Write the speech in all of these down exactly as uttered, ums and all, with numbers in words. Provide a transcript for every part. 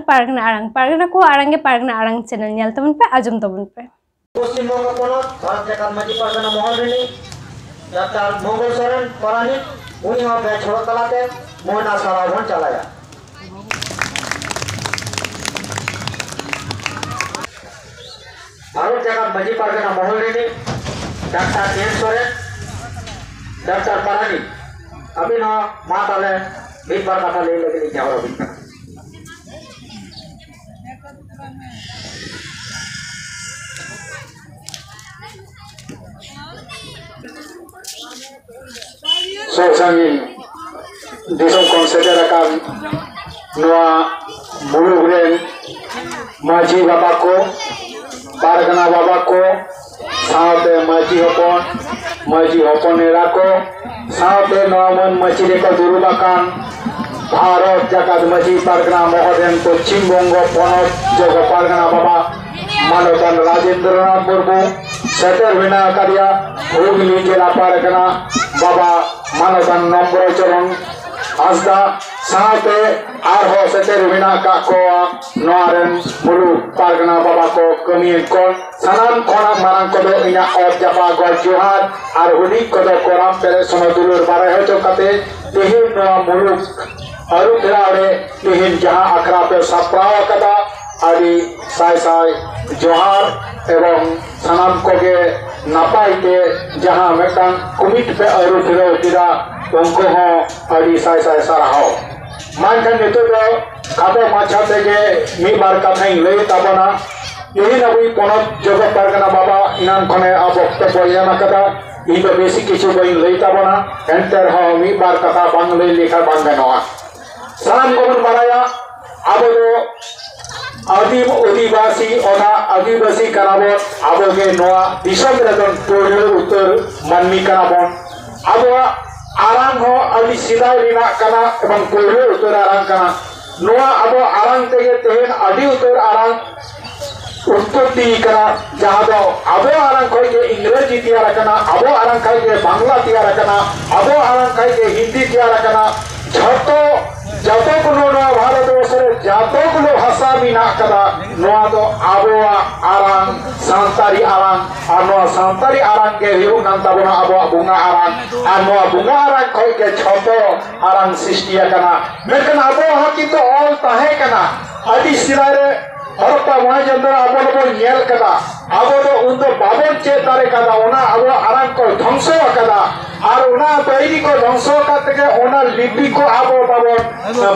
ᱯᱟᱨᱜᱟᱱᱟ ᱟᱲᱟᱝ, ᱯᱟᱨᱜᱟᱱᱟ ᱠᱚ ᱟᱲᱟᱝ ᱜᱮ ᱯᱟᱨᱜᱟᱱᱟ ᱟᱲᱟᱝ ᱪᱮᱱᱮᱞ ᱧᱮᱞ ᱛᱟᱵᱚᱱ ᱯᱮ, ᱟᱸᱡᱚᱢ ᱛᱟᱵᱚᱱ ᱯᱮ᱾ ᱯᱚᱥᱪᱤᱢ ᱵᱚᱝᱜᱚ ᱯᱚᱱᱚᱛ ᱵᱷᱟᱨᱚᱛ ᱡᱟᱠᱟᱛ ᱢᱟᱹᱡᱷᱤ ᱯᱟᱨᱜᱟᱱᱟ ᱢᱚᱦᱚᱞ ᱨᱤᱱᱤᱡ ᱰᱟᱠᱛᱟᱨ ᱢᱚᱝᱜᱚᱞ ᱥᱚᱨᱮᱱ ᱯᱟᱨᱟᱱᱤᱠ, ᱩᱱᱤ ᱦᱚᱸ ᱵᱮᱪ ᱦᱚᱲ ᱛᱟᱞᱟᱛᱮ ᱢᱚᱦᱱᱟ ᱥᱟᱨᱦᱟᱣ ᱵᱚᱱ ᱪᱟᱞᱟᱭᱟ᱾ ᱵᱷᱟᱨᱚᱛ ᱡᱟᱠᱟᱛ ᱢᱟᱹᱡᱷᱤ ᱯᱟᱨᱜᱟᱱᱟ ᱢᱚᱦᱚᱞ ᱨᱤᱱᱤᱡ ᱰᱟᱠᱛᱟᱨ ᱮᱱ ᱥᱚᱨᱮᱱ, ᱰᱟᱠᱛᱟᱨ ᱯᱟᱨᱟᱱᱤᱠ, ᱟᱹᱵᱤᱱ ᱦᱚᱸ ᱢᱟ ᱛᱟᱦᱞᱮ ᱢᱤᱫ ᱵᱟᱨ ᱠᱟᱛᱷᱟ ᱞᱟᱹᱭ ᱞᱟᱹᱜᱤᱫ ᱞᱤᱧ ᱱᱮᱦᱚᱨ ᱟᱹᱵᱤᱱ ᱠᱟᱱᱟ᱾ ᱥᱩᱨ ᱥᱟᱺᱜᱤᱧ ᱫᱤᱥᱚᱢ ᱠᱷᱚᱱ ᱥᱮᱴᱮᱨ ᱟᱠᱟᱱ ᱱᱚᱣᱟ ᱢᱩᱞᱩᱠ ᱨᱮᱱ ᱢᱟᱹᱡᱷᱤ ᱵᱟᱵᱟ ᱠᱚ, ᱯᱟᱨᱜᱟᱱᱟ ᱵᱟᱵᱟ ᱠᱚ, ᱥᱟᱶᱛᱮ ᱢᱟᱹᱡᱷᱤ ᱦᱚᱯᱚᱱ, ᱢᱟᱹᱡᱷᱤ ᱦᱚᱯᱚᱱ ᱮᱨᱟ ᱠᱚ, ᱥᱟᱶᱛᱮ ᱱᱚᱣᱟ ᱢᱟᱹᱱ ᱢᱟᱹᱪᱤ ᱨᱮᱠᱚ ᱫᱩᱲᱩᱵ ᱟᱠᱟᱱ ᱵᱷᱟᱨᱚᱛ ᱡᱟᱠᱟᱛ ᱢᱟᱹᱡᱷᱤ ᱯᱟᱨᱜᱟᱱᱟ ᱢᱚᱦᱚᱞ ᱨᱮᱱ ᱯᱚᱪᱷᱤᱢ ᱵᱚᱝᱜᱚ ᱯᱚᱱᱚᱛ ᱡᱚᱜᱚ ᱯᱟᱨᱜᱟᱱᱟ ᱵᱟᱵᱟ ᱢᱟᱱᱚᱛᱟᱱ ᱨᱟᱡᱮᱱᱫᱨᱚᱱᱟᱛᱷ ᱢᱩᱨᱢᱩ, ᱥᱮᱴᱮᱨ ᱢᱮᱱᱟᱜ ᱟᱠᱟᱫᱮᱭᱟ ᱦᱩᱜᱽᱞᱤ ᱡᱮᱞᱟ ᱯᱟᱨᱜᱟᱱᱟ ᱵᱟᱵᱟ ᱢᱟᱱᱚᱛᱟᱱ ᱱᱚᱢᱵᱨᱚ ᱪᱚᱨᱚᱱ ᱦᱟᱸᱥᱫᱟ, ᱥᱟᱶᱛᱮ ᱟᱨᱦᱚᱸ ᱥᱮᱴᱮᱨ ᱢᱮᱱᱟᱜ ᱟᱠᱟᱫ ᱠᱚᱣᱟ ᱱᱚᱣᱟ ᱨᱮᱱ ᱢᱩᱞᱩᱠ ᱯᱟᱨᱜᱟᱱᱟ ᱵᱟᱵᱟ ᱠᱚ, ᱠᱟᱹᱢᱤᱭᱟᱹ ᱠᱚ᱾ ᱥᱟᱱᱟᱢ ᱠᱷᱚᱱᱟᱜ ᱢᱟᱨᱟᱝ ᱠᱚᱫᱚ ᱤᱧᱟᱹᱜ ᱚᱛ ᱡᱟᱯᱟᱜ ᱜᱚᱰ ᱡᱚᱦᱟᱨ ᱟᱨ ᱦᱩᱰᱤᱧ ᱠᱚᱫᱚ ᱠᱚᱨᱟᱢ ᱯᱮᱨᱮᱡ ᱥᱚᱱᱚ ᱫᱩᱞᱟᱹᱲ ᱵᱟᱲᱟᱭ ᱦᱚᱪᱚ ᱠᱟᱛᱮ ᱛᱮᱦᱮᱧ ᱱᱚᱣᱟ ᱢᱩᱞᱩᱠ ᱟᱹᱨᱩ ᱯᱷᱮᱨᱟᱣ ᱨᱮ ᱛᱮᱦᱮᱧ ᱡᱟᱦᱟᱸ ᱟᱠᱷᱲᱟ ᱯᱮ ᱥᱟᱯᱲᱟᱣ ᱟᱠᱟᱫᱟ, ᱟᱹᱰᱤ ᱥᱟᱭ ᱥᱟᱭ ᱡᱚᱦᱟᱨ ᱮᱵᱚᱝ ᱥᱟᱱᱟᱢ ᱠᱚᱜᱮ ᱱᱟᱯᱟᱭ ᱛᱮ ᱡᱟᱦᱟᱸ ᱢᱤᱫᱴᱟᱝ ᱠᱚᱢᱤᱴ ᱯᱮ ᱟᱹᱨᱩ ᱯᱷᱮᱨᱟᱣ ᱠᱮᱫᱟ, ᱩᱱᱠᱩ ᱦᱚᱸ ᱟᱹᱰᱤ ᱥᱟᱭ ᱥᱟᱭ ᱥᱟᱨᱦᱟᱣ᱾ ᱢᱟ ᱮᱱᱠᱷᱟᱱ ᱱᱤᱛᱚᱜ ᱫᱚ ᱠᱷᱟᱴᱚ ᱢᱟᱪᱷᱟ ᱛᱮᱜᱮ ᱢᱤᱫ ᱵᱟᱨ ᱠᱟᱛᱷᱟᱧ ᱞᱟᱹᱭ ᱛᱟᱵᱚᱱᱟ᱾ ᱛᱮᱦᱮᱧ ᱟᱵᱚᱭᱤᱡ ᱯᱚᱱᱚᱛ ᱡᱚᱜᱚ ᱯᱟᱨᱜᱟᱱᱟ ᱵᱟᱵᱟ ᱮᱱᱟᱱ ᱠᱷᱚᱱᱮ ᱟᱵᱚ ᱚᱠᱛᱚ ᱵᱚᱭ ᱮᱢ ᱟᱠᱟᱫᱟ, ᱤᱧ ᱫᱚ ᱵᱮᱥᱤ ᱠᱤᱪᱷᱩ ᱵᱟᱹᱧ ᱞᱟᱹᱭ ᱛᱟᱵᱚᱱᱟ, ᱮᱱᱛᱮ ᱨᱮᱦᱚᱸ ᱢᱤᱫ ᱵᱟᱨ ᱠᱟᱛᱷᱟ ᱵᱟᱝ ᱞᱟᱹᱭ ᱞᱮᱠᱷᱟᱱ ᱵᱟᱝ ᱜᱟᱱᱚᱜᱼᱟ᱾ ᱥᱟᱱᱟᱢ ᱠᱚᱵᱚᱱ ᱵᱟᱲᱟᱭᱟ, ᱟᱵᱚ ᱫᱚ ᱟᱹᱫᱤᱢ ᱚᱫᱤᱵᱟᱹᱥᱤ, ᱚᱱᱟ ᱟᱹᱫᱤᱵᱟᱹᱥᱤ ᱠᱟᱱᱟ ᱵᱚᱱ, ᱟᱵᱚ ᱜᱮ ᱱᱚᱣᱟ ᱫᱤᱥᱚᱢ ᱨᱮᱫᱚ ᱯᱳᱭᱞᱳ ᱩᱛᱟᱹᱨ ᱢᱟᱹᱱᱢᱤ ᱠᱟᱱᱟ ᱵᱚᱱ᱾ ᱟᱵᱚᱣᱟᱜ ᱟᱲᱟᱝ ᱦᱚᱸ ᱟᱹᱰᱤ ᱥᱮᱫᱟᱭ ᱨᱮᱱᱟᱜ ᱠᱟᱱᱟ ᱮᱵᱚᱝ ᱯᱳᱭᱞᱳ ᱩᱛᱟᱹᱨ ᱟᱲᱟᱝ ᱠᱟᱱᱟ᱾ ᱱᱚᱣᱟ ᱟᱵᱚ ᱟᱲᱟᱝ ᱛᱮᱜᱮ ᱛᱮᱦᱮᱧ ᱟᱹᱰᱤ ᱩᱛᱟᱹᱨ ᱟᱲᱟᱝ ᱩᱛᱯᱚᱛᱛᱤ ᱠᱟᱱᱟ, ᱡᱟᱦᱟᱸ ᱫᱚ ᱟᱵᱚ ᱟᱲᱟᱝ ᱠᱷᱚᱱ ᱜᱮ ᱤᱝᱨᱮᱡᱤ ᱛᱮᱭᱟᱨ ᱟᱠᱟᱱᱟ, ᱟᱵᱚ ᱟᱲᱟᱝ ᱠᱷᱚᱱ ᱜᱮ ᱵᱟᱝᱞᱟ ᱛᱮᱭᱟᱨ ᱟᱠᱟᱱᱟ, ᱟᱵᱚ ᱟᱲᱟᱝ ᱠᱷᱚᱱ ᱜᱮ ᱦᱤᱱᱫᱤ ᱛᱮᱭᱟᱨ ᱟᱠᱟᱱᱟ᱾ ᱡᱷᱚᱛᱚ ᱡᱚᱛᱚ ᱠᱷᱚᱱ ᱱᱚᱣᱟ ᱵᱷᱟᱨᱚᱛ ᱵᱚᱨᱥᱚ ᱨᱮ ᱡᱚᱛᱚ ᱠᱷᱚᱱ ᱵᱷᱟᱥᱟ ᱢᱮᱱᱟᱜ ᱠᱟᱫᱟ, ᱱᱚᱣᱟ ᱫᱚ ᱟᱵᱚᱣᱟᱜ ᱟᱲᱟᱝ, ᱥᱟᱱᱛᱟᱲᱤ ᱟᱲᱟᱝ᱾ ᱟᱨ ᱱᱚᱣᱟ ᱥᱟᱱᱛᱟᱲᱤ ᱟᱲᱟᱝ ᱜᱮ ᱦᱩᱭᱩᱜ ᱠᱟᱱ ᱛᱟᱵᱚᱱᱟ ᱟᱵᱚᱣᱟᱜ ᱵᱚᱸᱜᱟ ᱟᱲᱟᱝ᱾ ᱟᱨ ᱱᱚᱣᱟ ᱵᱚᱸᱜᱟ ᱟᱲᱟᱝ ᱠᱷᱚᱱ ᱜᱮ ᱡᱷᱚᱛᱚ ᱟᱲᱟᱝ ᱥᱨᱤᱥᱴᱤ ᱟᱠᱟᱱᱟ᱾ ᱢᱮᱱᱠᱷᱟᱱ ᱟᱵᱚᱣᱟᱜ ᱦᱚᱸ ᱠᱤᱱᱛᱩ ᱚᱞ ᱛᱟᱦᱮᱸ ᱠᱟᱱᱟ᱾ ᱟᱹᱰᱤ ᱥᱮᱫᱟᱭ ᱨᱮ ᱦᱚᱨᱚᱯᱯᱟ ᱢᱚᱦᱮᱡᱚᱫᱚᱲᱚ ᱟᱵᱚ ᱫᱚᱵᱚᱱ ᱧᱮᱞ ᱠᱟᱫᱟ, ᱟᱵᱚ ᱫᱚ ᱩᱱ ᱫᱚ ᱵᱟᱵᱚᱱ ᱪᱮᱫ ᱫᱟᱲᱮ ᱠᱟᱫᱟ, ᱚᱱᱟ ᱟᱵᱚᱣᱟᱜ ᱟᱲᱟᱝ ᱠᱚ ᱫᱷᱚᱝᱥᱚ ᱟᱠᱟᱫᱟ᱾ ᱟᱨ ᱚᱱᱟ ᱵᱟᱹᱭᱨᱤ ᱠᱚ ᱫᱷᱚᱝᱥᱚ ᱟᱠᱟᱫ ᱛᱮᱜᱮ ᱚᱱᱟ ᱞᱤᱯᱤ ᱠᱚ ᱟᱵᱚ ᱵᱟᱵᱚᱱ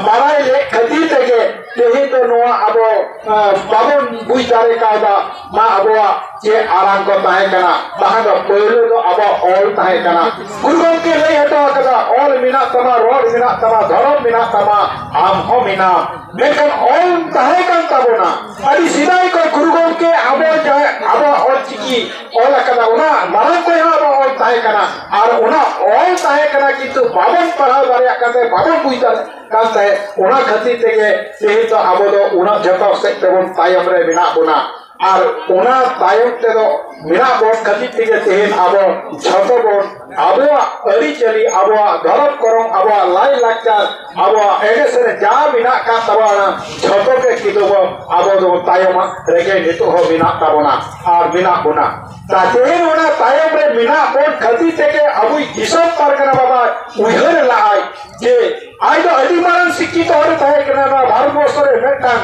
ᱵᱟᱲᱟᱭ ᱞᱮᱫ ᱠᱷᱟᱹᱛᱤᱨ ᱛᱮᱜᱮ ᱛᱮᱦᱮᱧ ᱫᱚ ᱱᱚᱣᱟ ᱟᱵᱚ, ᱟᱸ, ᱵᱟᱵᱚᱱ ᱵᱩᱡᱽ ᱫᱟᱲᱮ ᱠᱟᱣᱫᱟ᱾ ᱢᱟ ᱟᱵᱚᱣᱟᱜ ᱪᱮᱫ ᱟᱲᱟᱝ ᱠᱚ ᱛᱟᱦᱮᱸ ᱠᱟᱱᱟ, ᱵᱟᱠᱷᱟᱱ ᱫᱚ ᱯᱳᱭᱞᱳ ᱫᱚ ᱟᱵᱚᱣᱟᱜ ᱚᱞ ᱛᱟᱦᱮᱸ ᱠᱟᱱᱟ᱾ ᱜᱩᱨᱩ ᱜᱚᱢᱠᱮ ᱞᱟᱹᱭ ᱦᱚᱴᱚ ᱟᱠᱟᱫᱟ, "ᱚᱞ ᱢᱮᱱᱟᱜ ᱛᱟᱢᱟ, ᱨᱚᱲ ᱢᱮᱱᱟᱜ ᱛᱟᱢᱟ, ᱫᱷᱚᱨᱚᱢ ᱢᱮᱱᱟᱜ ᱛᱟᱢᱟ, ᱟᱢ ᱦᱚᱸ ᱢᱮᱱᱟᱢ᱾" ᱢᱮᱱᱠᱷᱟᱱ ᱚᱞ ᱛᱟᱦᱮᱸ ᱠᱟᱱ ᱛᱟᱵᱚᱱᱟ᱾ ᱟᱹᱰᱤ ᱥᱮᱫᱟᱭ ᱠᱷᱚᱱ ᱜᱩᱨᱩ ᱜᱚᱢᱠᱮ ᱟᱵᱚ ᱡᱟᱦᱟᱸ ᱟᱵᱚᱣᱟᱜ ᱚᱞ ᱪᱤᱠᱤ ᱚᱞ ᱟᱠᱟᱫᱟ, ᱚᱱᱟ ᱢᱟᱲᱟᱝ ᱠᱷᱚᱱ ᱦᱚᱸ ᱟᱵᱚᱣᱟᱜ ᱚᱞ ᱛᱟᱦᱮᱸ ᱠᱟᱱᱟ᱾ ᱟᱨ ᱚᱱᱟ ᱚᱞ ᱛᱟᱦᱮᱸ ᱠᱟᱱᱟ, ᱠᱤᱱᱛᱩ ᱵᱟᱵᱚᱱ ᱯᱟᱲᱦᱟᱣ ᱫᱟᱲᱮᱭᱟᱜ ᱠᱟᱱ ᱛᱟᱦᱮᱸᱫ, ᱵᱟᱵᱚᱱ ᱵᱩᱡᱽ ᱫᱟᱲᱮᱭᱟᱜ ᱠᱟᱱ ᱛᱟᱦᱮᱸᱫ᱾ ᱚᱱᱟ ᱠᱷᱟᱹᱛᱤᱨ ᱛᱮᱜᱮ ᱛᱮᱦᱮᱧ ᱫᱚ ᱟᱵᱚ ᱫᱚ ᱩᱱᱟᱹᱜ ᱡᱷᱚᱛᱚ ᱥᱮᱫ ᱛᱮᱵᱚᱱ ᱛᱟᱭᱚᱢ ᱨᱮ ᱢᱮᱱᱟᱜ ᱵᱚᱱᱟ᱾ ᱟᱨ ᱚᱱᱟ ᱛᱟᱭᱚᱢ ᱛᱮᱫᱚ ᱢᱮᱱᱟᱜ ᱵᱚᱱ ᱠᱷᱟᱹᱛᱤᱨ ᱛᱮᱜᱮ ᱛᱮᱦᱮᱧ ᱟᱵᱚ ᱡᱷᱚᱛᱚ ᱵᱚᱱ ᱟᱵᱚᱣᱟᱜ ᱟᱹᱨᱤᱪᱟᱹᱞᱤ, ᱟᱵᱚᱣᱟᱜ ᱫᱷᱚᱨᱚᱢ ᱠᱚᱨᱚᱢ, ᱟᱵᱚᱣᱟᱜ ᱞᱟᱭ ᱞᱟᱠᱪᱟᱨ, ᱟᱵᱚᱣᱟᱜ ᱮᱱᱮᱡ ᱥᱮᱨᱮᱧ ᱡᱟ ᱢᱮᱱᱟᱜ ᱠᱟᱫ ᱛᱟᱵᱚᱱᱟ, ᱡᱷᱚᱛᱚ ᱜᱮ ᱠᱤᱱᱛᱩ ᱵᱚᱱ ᱟᱵᱚ ᱫᱚ ᱛᱟᱭᱚᱢ ᱨᱮᱜᱮ ᱱᱤᱛᱚᱜ ᱦᱚᱸ ᱢᱮᱱᱟᱜ ᱛᱟᱵᱚᱱᱟ ᱟᱨ ᱢᱮᱱᱟᱜ ᱵᱚᱱᱟ᱾ ᱛᱟ ᱛᱮᱦᱮᱧ ᱚᱱᱟ ᱛᱟᱭᱚᱢ ᱨᱮ ᱢᱮᱱᱟᱜ ᱵᱚᱱ ᱠᱷᱟᱹᱛᱤᱨ ᱛᱮᱜᱮ ᱟᱵᱚᱭᱤᱡ ᱫᱤᱥᱚᱢ ᱯᱟᱨᱜᱟᱱᱟ ᱵᱟᱵᱟ ᱩᱭᱦᱟᱹᱨ ᱞᱟᱜᱼᱟᱭ ᱡᱮ ᱟᱡ ᱫᱚ ᱟᱹᱰᱤ ᱢᱟᱨᱟᱝ ᱥᱤᱠᱠᱷᱤᱛ ᱦᱚᱲᱮ ᱛᱟᱦᱮᱸ ᱠᱟᱱᱟ ᱱᱚᱣᱟ ᱵᱷᱟᱨᱚᱛ ᱵᱚᱨᱥᱚ ᱨᱮ, ᱢᱤᱫᱴᱟᱝ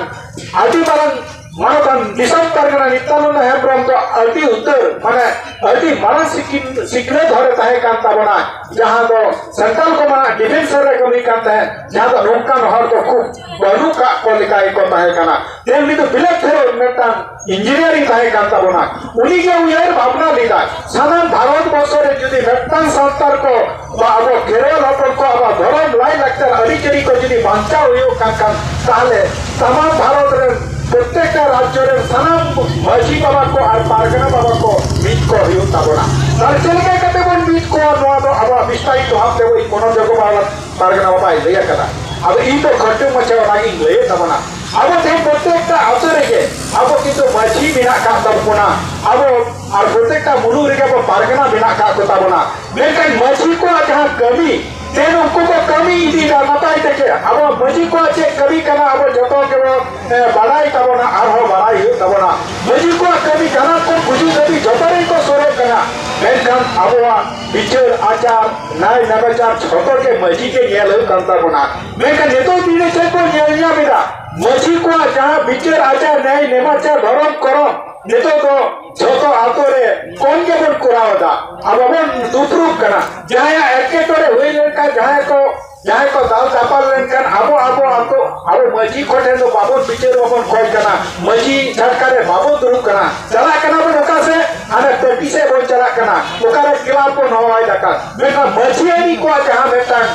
ᱟᱹᱰᱤ ᱢᱟᱨᱟᱝ ᱢᱟᱱᱚᱛᱟᱱ ᱫᱤᱥᱚᱢ ᱯᱟᱨᱜᱟᱱᱟ ᱱᱤᱛᱭᱟᱱᱚᱱᱫ ᱦᱮᱢᱵᱨᱚᱢ ᱫᱚ ᱟᱹᱰᱤ ᱩᱛᱟᱹᱨ, ᱢᱟᱱᱮ, ᱟᱹᱰᱤ ᱢᱟᱨᱟᱝ ᱥᱤᱠᱤ-, ᱥᱤᱠᱷᱱᱟᱹᱛ ᱦᱚᱲᱮ ᱛᱟᱦᱮᱸ ᱠᱟᱱ ᱛᱟᱵᱚᱱᱟ, ᱡᱟᱦᱟᱸ ᱫᱚ ᱥᱮᱱᱴᱨᱟᱞ ᱠᱚᱢᱟᱱᱰ ᱰᱤᱯᱷᱮᱱᱥ ᱨᱮ ᱠᱟᱹᱢᱤ ᱠᱟᱱ ᱛᱟᱦᱮᱸᱫ, ᱡᱟᱦᱟᱸ ᱫᱚ ᱱᱚᱝᱠᱟᱱ ᱦᱚᱲ ᱫᱚ ᱠᱷᱩᱵ ᱵᱟᱹᱱᱩᱜ ᱠᱟᱜ ᱠᱚ ᱞᱮᱠᱟ ᱜᱮᱠᱚ ᱛᱟᱦᱮᱸ ᱠᱟᱱᱟ᱾ ᱛᱮ ᱩᱱᱤ ᱫᱚ ᱵᱤᱞᱟᱹᱛ ᱯᱷᱮᱨᱚᱛ ᱢᱤᱫᱴᱟᱝ ᱤᱧᱡᱤᱱᱤᱭᱟᱨᱤᱝ ᱛᱟᱦᱮᱸ ᱠᱟᱱ ᱛᱟᱵᱚᱱᱟ᱾ ᱩᱱᱤ ᱜᱮ ᱩᱭᱦᱟᱹᱨ ᱵᱷᱟᱵᱽᱱᱟ ᱞᱮᱫᱟᱭ, ᱥᱟᱱᱟᱢ ᱵᱷᱟᱨᱚᱛ ᱵᱚᱨᱥᱚ ᱨᱮ ᱡᱩᱫᱤ ᱢᱤᱫᱴᱟᱝ ᱥᱟᱱᱛᱟᱲ ᱠᱚ ᱵᱟ ᱟᱵᱚ ᱠᱷᱮᱨᱣᱟᱞ ᱦᱚᱯᱚᱱ ᱠᱚ ᱟᱵᱚᱣᱟᱜ ᱫᱷᱚᱨᱚᱢ, ᱞᱟᱭ ᱞᱟᱠᱪᱟᱨ, ᱟᱹᱨᱤᱪᱟᱹᱞᱤ ᱠᱚ ᱡᱩᱫᱤ ᱵᱟᱧᱪᱟᱣ ᱦᱩᱭᱩᱜ ᱠᱟᱱ ᱠᱷᱟᱱ, ᱛᱟᱦᱞᱮ ᱥᱟᱱᱟᱢ ᱵᱷᱟᱨᱚᱛ ᱨᱮᱱ ᱯᱨᱚᱛᱮᱠᱴᱟ ᱨᱟᱡᱽᱡᱚ ᱨᱮᱱ ᱥᱟᱱᱟᱢ ᱢᱟᱹᱡᱷᱤ ᱵᱟᱵᱟ ᱠᱚ ᱟᱨ ᱯᱟᱨᱜᱟᱱᱟ ᱵᱟᱵᱟ ᱠᱚ ᱢᱤᱫ ᱠᱚ ᱦᱩᱭᱩᱜ ᱛᱟᱵᱚᱱᱟ᱾ ᱛᱟᱦᱞᱮ ᱪᱮᱫ ᱞᱮᱠᱟ ᱠᱟᱛᱮ ᱵᱚᱱ ᱢᱤᱫ ᱠᱚᱣᱟ, ᱱᱚᱣᱟ ᱫᱚ ᱟᱵᱚᱣᱟᱜ ᱵᱤᱥᱛᱟᱨᱤᱛ ᱵᱷᱟᱵᱽ ᱛᱮ ᱳᱭ ᱯᱚᱱᱚᱛ ᱡᱚᱜᱚ ᱵᱟᱵᱟ ᱯᱟᱨᱜᱟᱱᱟ ᱵᱟᱵᱟᱭ ᱞᱟᱹᱭ ᱟᱠᱟᱫᱟ᱾ ᱟᱫᱚ ᱤᱧ ᱫᱚ ᱠᱷᱟᱹᱴᱩ ᱢᱟᱪᱷᱟ ᱚᱱᱟᱜᱤᱧ ᱞᱟᱹᱭᱮᱫ ᱛᱟᱵᱚᱱᱟ᱾ ᱟᱵᱚ ᱛᱮᱦᱮᱧ ᱯᱨᱚᱛᱮᱠᱴᱟ ᱟᱛᱳ ᱨᱮᱜᱮ ᱟᱵᱚ ᱠᱤᱱᱛᱩ ᱢᱟᱹᱡᱷᱤ ᱢᱮᱱᱟᱜ ᱟᱠᱟᱫ ᱛᱟᱵᱚᱱᱟ, ᱟᱵᱚ ᱟᱨ ᱯᱨᱚᱛᱮᱠᱴᱟ ᱢᱩᱞᱩᱠ ᱨᱮᱜᱮ ᱟᱵᱚ ᱯᱟᱨᱜᱟᱱᱟ ᱢᱮᱱᱟᱜ ᱟᱠᱟᱫ ᱠᱚ ᱛᱟᱵᱚᱱᱟ᱾ ᱢᱮᱱᱠᱷᱟᱱ ᱢᱟᱹᱡᱷᱤ ᱠᱚᱣᱟᱜ ᱡᱟᱦᱟᱸ ᱠᱟᱹᱢᱤ, ᱛᱮ ᱱᱩᱠᱩ ᱠᱚ ᱠᱟᱹᱢᱤ ᱤᱫᱤᱭᱮᱫᱟ ᱱᱟᱯᱟᱭ ᱛᱮᱜᱮ᱾ ᱟᱵᱚ ᱢᱟᱹᱡᱷᱤ ᱠᱚᱣᱟᱜ ᱪᱮᱫ ᱠᱟᱹᱢᱤ ᱠᱟᱱᱟ, ᱟᱵᱚ ᱡᱚᱛᱚ ᱜᱮᱵᱚᱱ, ᱮ, ᱵᱟᱲᱟᱭ ᱛᱟᱵᱚᱱᱟ, ᱟᱨᱦᱚᱸ ᱵᱟᱲᱟᱭ ᱦᱩᱭᱩᱜ ᱛᱟᱵᱚᱱᱟ᱾ ᱢᱟᱹᱡᱷᱤ ᱠᱚᱣᱟᱜ ᱠᱟᱹᱢᱤ ᱡᱟᱦᱟᱸ ᱠᱷᱚᱱ ᱜᱩᱡᱩᱜ ᱫᱷᱟᱹᱵᱤᱡ ᱡᱚᱛᱚ ᱨᱮᱜᱮ ᱠᱚ ᱥᱩᱨᱚᱜ ᱠᱟᱱᱟ᱾ ᱢᱮᱱᱠᱷᱟᱱ ᱟᱵᱚᱣᱟᱜ ᱵᱤᱪᱟᱹᱨ ᱟᱪᱟᱨ, ᱱᱟᱭ ᱱᱮᱢᱟᱪᱟᱨ ᱡᱷᱚᱛᱚ ᱜᱮ ᱢᱟᱹᱡᱷᱤ ᱜᱮ ᱧᱮᱞ ᱦᱩᱭᱩᱜ ᱠᱟᱱ ᱛᱟᱵᱚᱱᱟ᱾ ᱢᱮᱱᱠᱷᱟᱱ ᱱᱤᱛᱚᱜ ᱫᱤᱱ ᱨᱮ ᱪᱮᱫ ᱵᱚᱱ ᱧᱮᱞ ᱧᱟᱢ ᱮᱫᱟ? ᱢᱟᱹᱡᱷᱤ ᱠᱚᱣᱟᱜ ᱡᱟᱦᱟᱸ ᱵᱤᱪᱟᱹᱨ ᱟᱪᱟᱨ, ᱱᱟᱭ ᱱᱮᱢᱟᱪᱟᱨ, ᱫᱷᱚᱨᱚᱢ ᱠᱚᱨᱚᱢ, ᱱᱤᱛᱚᱜ ᱫᱚ ᱡᱷᱚᱛᱚ ᱟᱛᱳ ᱨᱮ ᱠᱚᱢ ᱜᱮᱵᱚᱱ ᱠᱚᱨᱟᱣ ᱮᱫᱟ᱾ ᱟᱵᱚ ᱵᱚᱱ ᱫᱩᱯᱲᱩᱵ ᱠᱟᱱᱟ᱾ ᱡᱟᱦᱟᱸᱭᱟᱜ ᱮᱴᱠᱮᱴᱚᱬᱮ ᱦᱩᱭ ᱞᱮᱱᱠᱷᱟᱱ, ᱡᱟᱦᱟᱸᱭ ᱠᱚ, ᱡᱟᱦᱟᱸᱭ ᱠᱚ ᱫᱟᱞ ᱫᱟᱯᱟᱞ ᱞᱮᱱᱠᱷᱟᱱ, ᱟᱵᱚ, ᱟᱵᱚ ᱟᱛᱳ, ᱟᱵᱚ ᱢᱟᱹᱡᱷᱤ ᱠᱚ ᱴᱷᱮᱱ ᱫᱚ ᱵᱟᱵᱚᱱ ᱵᱤᱪᱟᱹᱨ, ᱵᱟᱵᱚᱱ ᱠᱚᱭ ᱠᱟᱱᱟ᱾ ᱢᱟᱹᱡᱷᱤ ᱪᱷᱟᱴᱠᱟ ᱨᱮ ᱵᱟᱵᱚᱱ ᱫᱩᱲᱩᱵ ᱠᱟᱱᱟ᱾ ᱪᱟᱞᱟᱜ ᱠᱟᱱᱟ ᱵᱚᱱ ᱚᱠᱟ ᱥᱮᱫ? ᱦᱟᱱᱮ ᱴᱟᱺᱰᱤ ᱥᱮᱫ ᱵᱚᱱ ᱪᱟᱞᱟᱜ ᱠᱟᱱᱟ᱾ ᱚᱠᱟᱨᱮ ᱠᱞᱟᱵᱽ ᱵᱚᱱ ᱦᱚᱦᱚᱭ ᱫᱟᱠᱟ᱾ ᱢᱮᱱᱠᱷᱟᱱ ᱢᱟᱹᱡᱷᱤ ᱟᱹᱨᱤ ᱠᱚᱣᱟᱜ ᱡᱟᱦᱟᱸ ᱢᱤᱫᱴᱟᱝ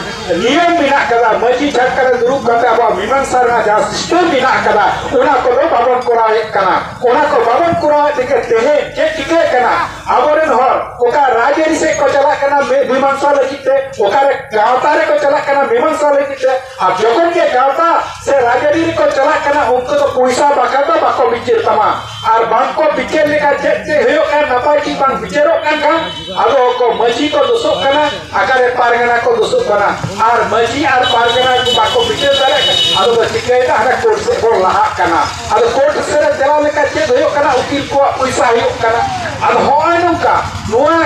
ᱱᱤᱭᱚᱢ ᱢᱮᱱᱟᱜ ᱠᱟᱫᱟ, ᱢᱟᱹᱡᱷᱤ ᱪᱷᱟᱴᱠᱟ ᱨᱮ ᱫᱩᱲᱩᱵ ᱠᱟᱛᱮ ᱟᱵᱚᱣᱟᱜ ᱢᱤᱢᱟᱝᱥᱟ ᱨᱮᱱᱟᱜ ᱡᱟᱦᱟᱸ ᱥᱤᱥᱴᱮᱢ ᱢᱮᱱᱟᱜ ᱠᱟᱫᱟ, ᱚᱱᱟ ᱠᱚᱫᱚ ᱵᱟᱵᱚᱱ ᱠᱚᱨᱟᱣᱮᱫ ᱠᱟᱱᱟ᱾ ᱚᱱᱟ ᱠᱚ ᱵᱟᱵᱚᱱ ᱠᱚᱨᱟᱣᱮᱫ ᱛᱮᱜᱮ ᱛᱮᱦᱮᱧ ᱪᱮᱫ ᱪᱤᱠᱟᱹᱜ ᱠᱟᱱᱟ? ᱟᱵᱚᱨᱮᱱ ᱦᱚᱲ ᱚᱠᱟ ᱨᱟᱡᱽᱟᱹᱨᱤ ᱥᱮᱫ ᱠᱚ ᱪᱟᱞᱟᱜ ᱠᱟᱱᱟ ᱢᱤ-, ᱢᱤᱢᱟᱝᱥᱟ ᱞᱟᱹᱜᱤᱫ ᱛᱮ, ᱚᱠᱟᱨᱮ ᱜᱟᱶᱛᱟ ᱨᱮᱠᱚ ᱪᱟᱞᱟᱜ ᱠᱟᱱᱟ ᱢᱤᱢᱟᱝᱥᱟ ᱞᱟᱹᱜᱤᱫ ᱛᱮ, ᱟᱨ ᱡᱚᱠᱷᱚᱱ ᱜᱮ ᱜᱟᱶᱛᱟ ᱥᱮ ᱨᱟᱡᱽᱟᱹᱨᱤ ᱨᱮᱠᱚ ᱪᱟᱞᱟᱜ ᱠᱟᱱᱟ, ᱩᱱᱠᱩ ᱫᱚ ᱯᱚᱭᱥᱟ ᱵᱟᱠᱷᱨᱟ ᱫᱚ ᱵᱟᱠᱚ ᱵᱤᱪᱟᱹᱨ ᱛᱟᱢᱟ᱾ ᱟᱨ ᱵᱟᱝᱠᱚ ᱵᱤᱪᱟᱹᱨ ᱞᱮᱠᱷᱟᱱ ᱪᱮᱫ ᱪᱮᱫ ᱦᱩᱭᱩᱜ ᱠᱟᱱᱟ, ᱱᱟᱯᱟᱭ ᱴᱷᱤᱠ ᱵᱟᱝ ᱵᱤᱪᱟᱹᱨᱚᱜ ᱠᱟᱱ ᱠᱷᱟᱱ, ᱟᱫᱚ ᱠᱚ ᱢᱟᱹᱡᱷᱤ ᱠᱚ ᱫᱳᱥᱚᱜ ᱠᱟᱱᱟ, ᱚᱠᱟᱨᱮ ᱯᱟᱨᱜᱟᱱᱟ ᱠᱚ ᱫᱳᱥᱚᱜ ᱠᱟᱱᱟ᱾ ᱟᱨ ᱢᱟᱹᱡᱷᱤ ᱟᱨ ᱯᱟᱨᱜᱟᱱᱟ ᱠᱚ ᱵᱟᱠᱚ ᱵᱤᱪᱟᱹᱨ ᱫᱟᱲᱮᱭᱟᱜ ᱠᱟᱱᱟ, ᱟᱫᱚ ᱠᱚ ᱪᱤᱠᱟᱹᱭᱮᱫᱟ? ᱦᱟᱱᱟ ᱠᱳᱨᱴ ᱥᱮᱫ ᱵᱚᱱ ᱞᱟᱦᱟᱜ ᱠᱟᱱᱟ᱾ ᱟᱫᱚ ᱠᱳᱨᱴ ᱥᱮᱫ ᱨᱮ ᱪᱟᱞᱟᱣ ᱞᱮᱠᱷᱟᱱ ᱪᱮᱫ ᱦᱩᱭᱩᱜ ᱠᱟᱱᱟ? ᱩᱠᱤᱞ ᱠᱚᱣᱟᱜ ᱯᱚᱭᱥᱟ ᱦᱩᱭᱩᱜ ᱠᱟᱱᱟ᱾ ᱟᱫᱚ ᱦᱚᱸᱜᱼᱚᱭ ᱱᱚᱝᱠᱟ ᱱᱚᱣᱟ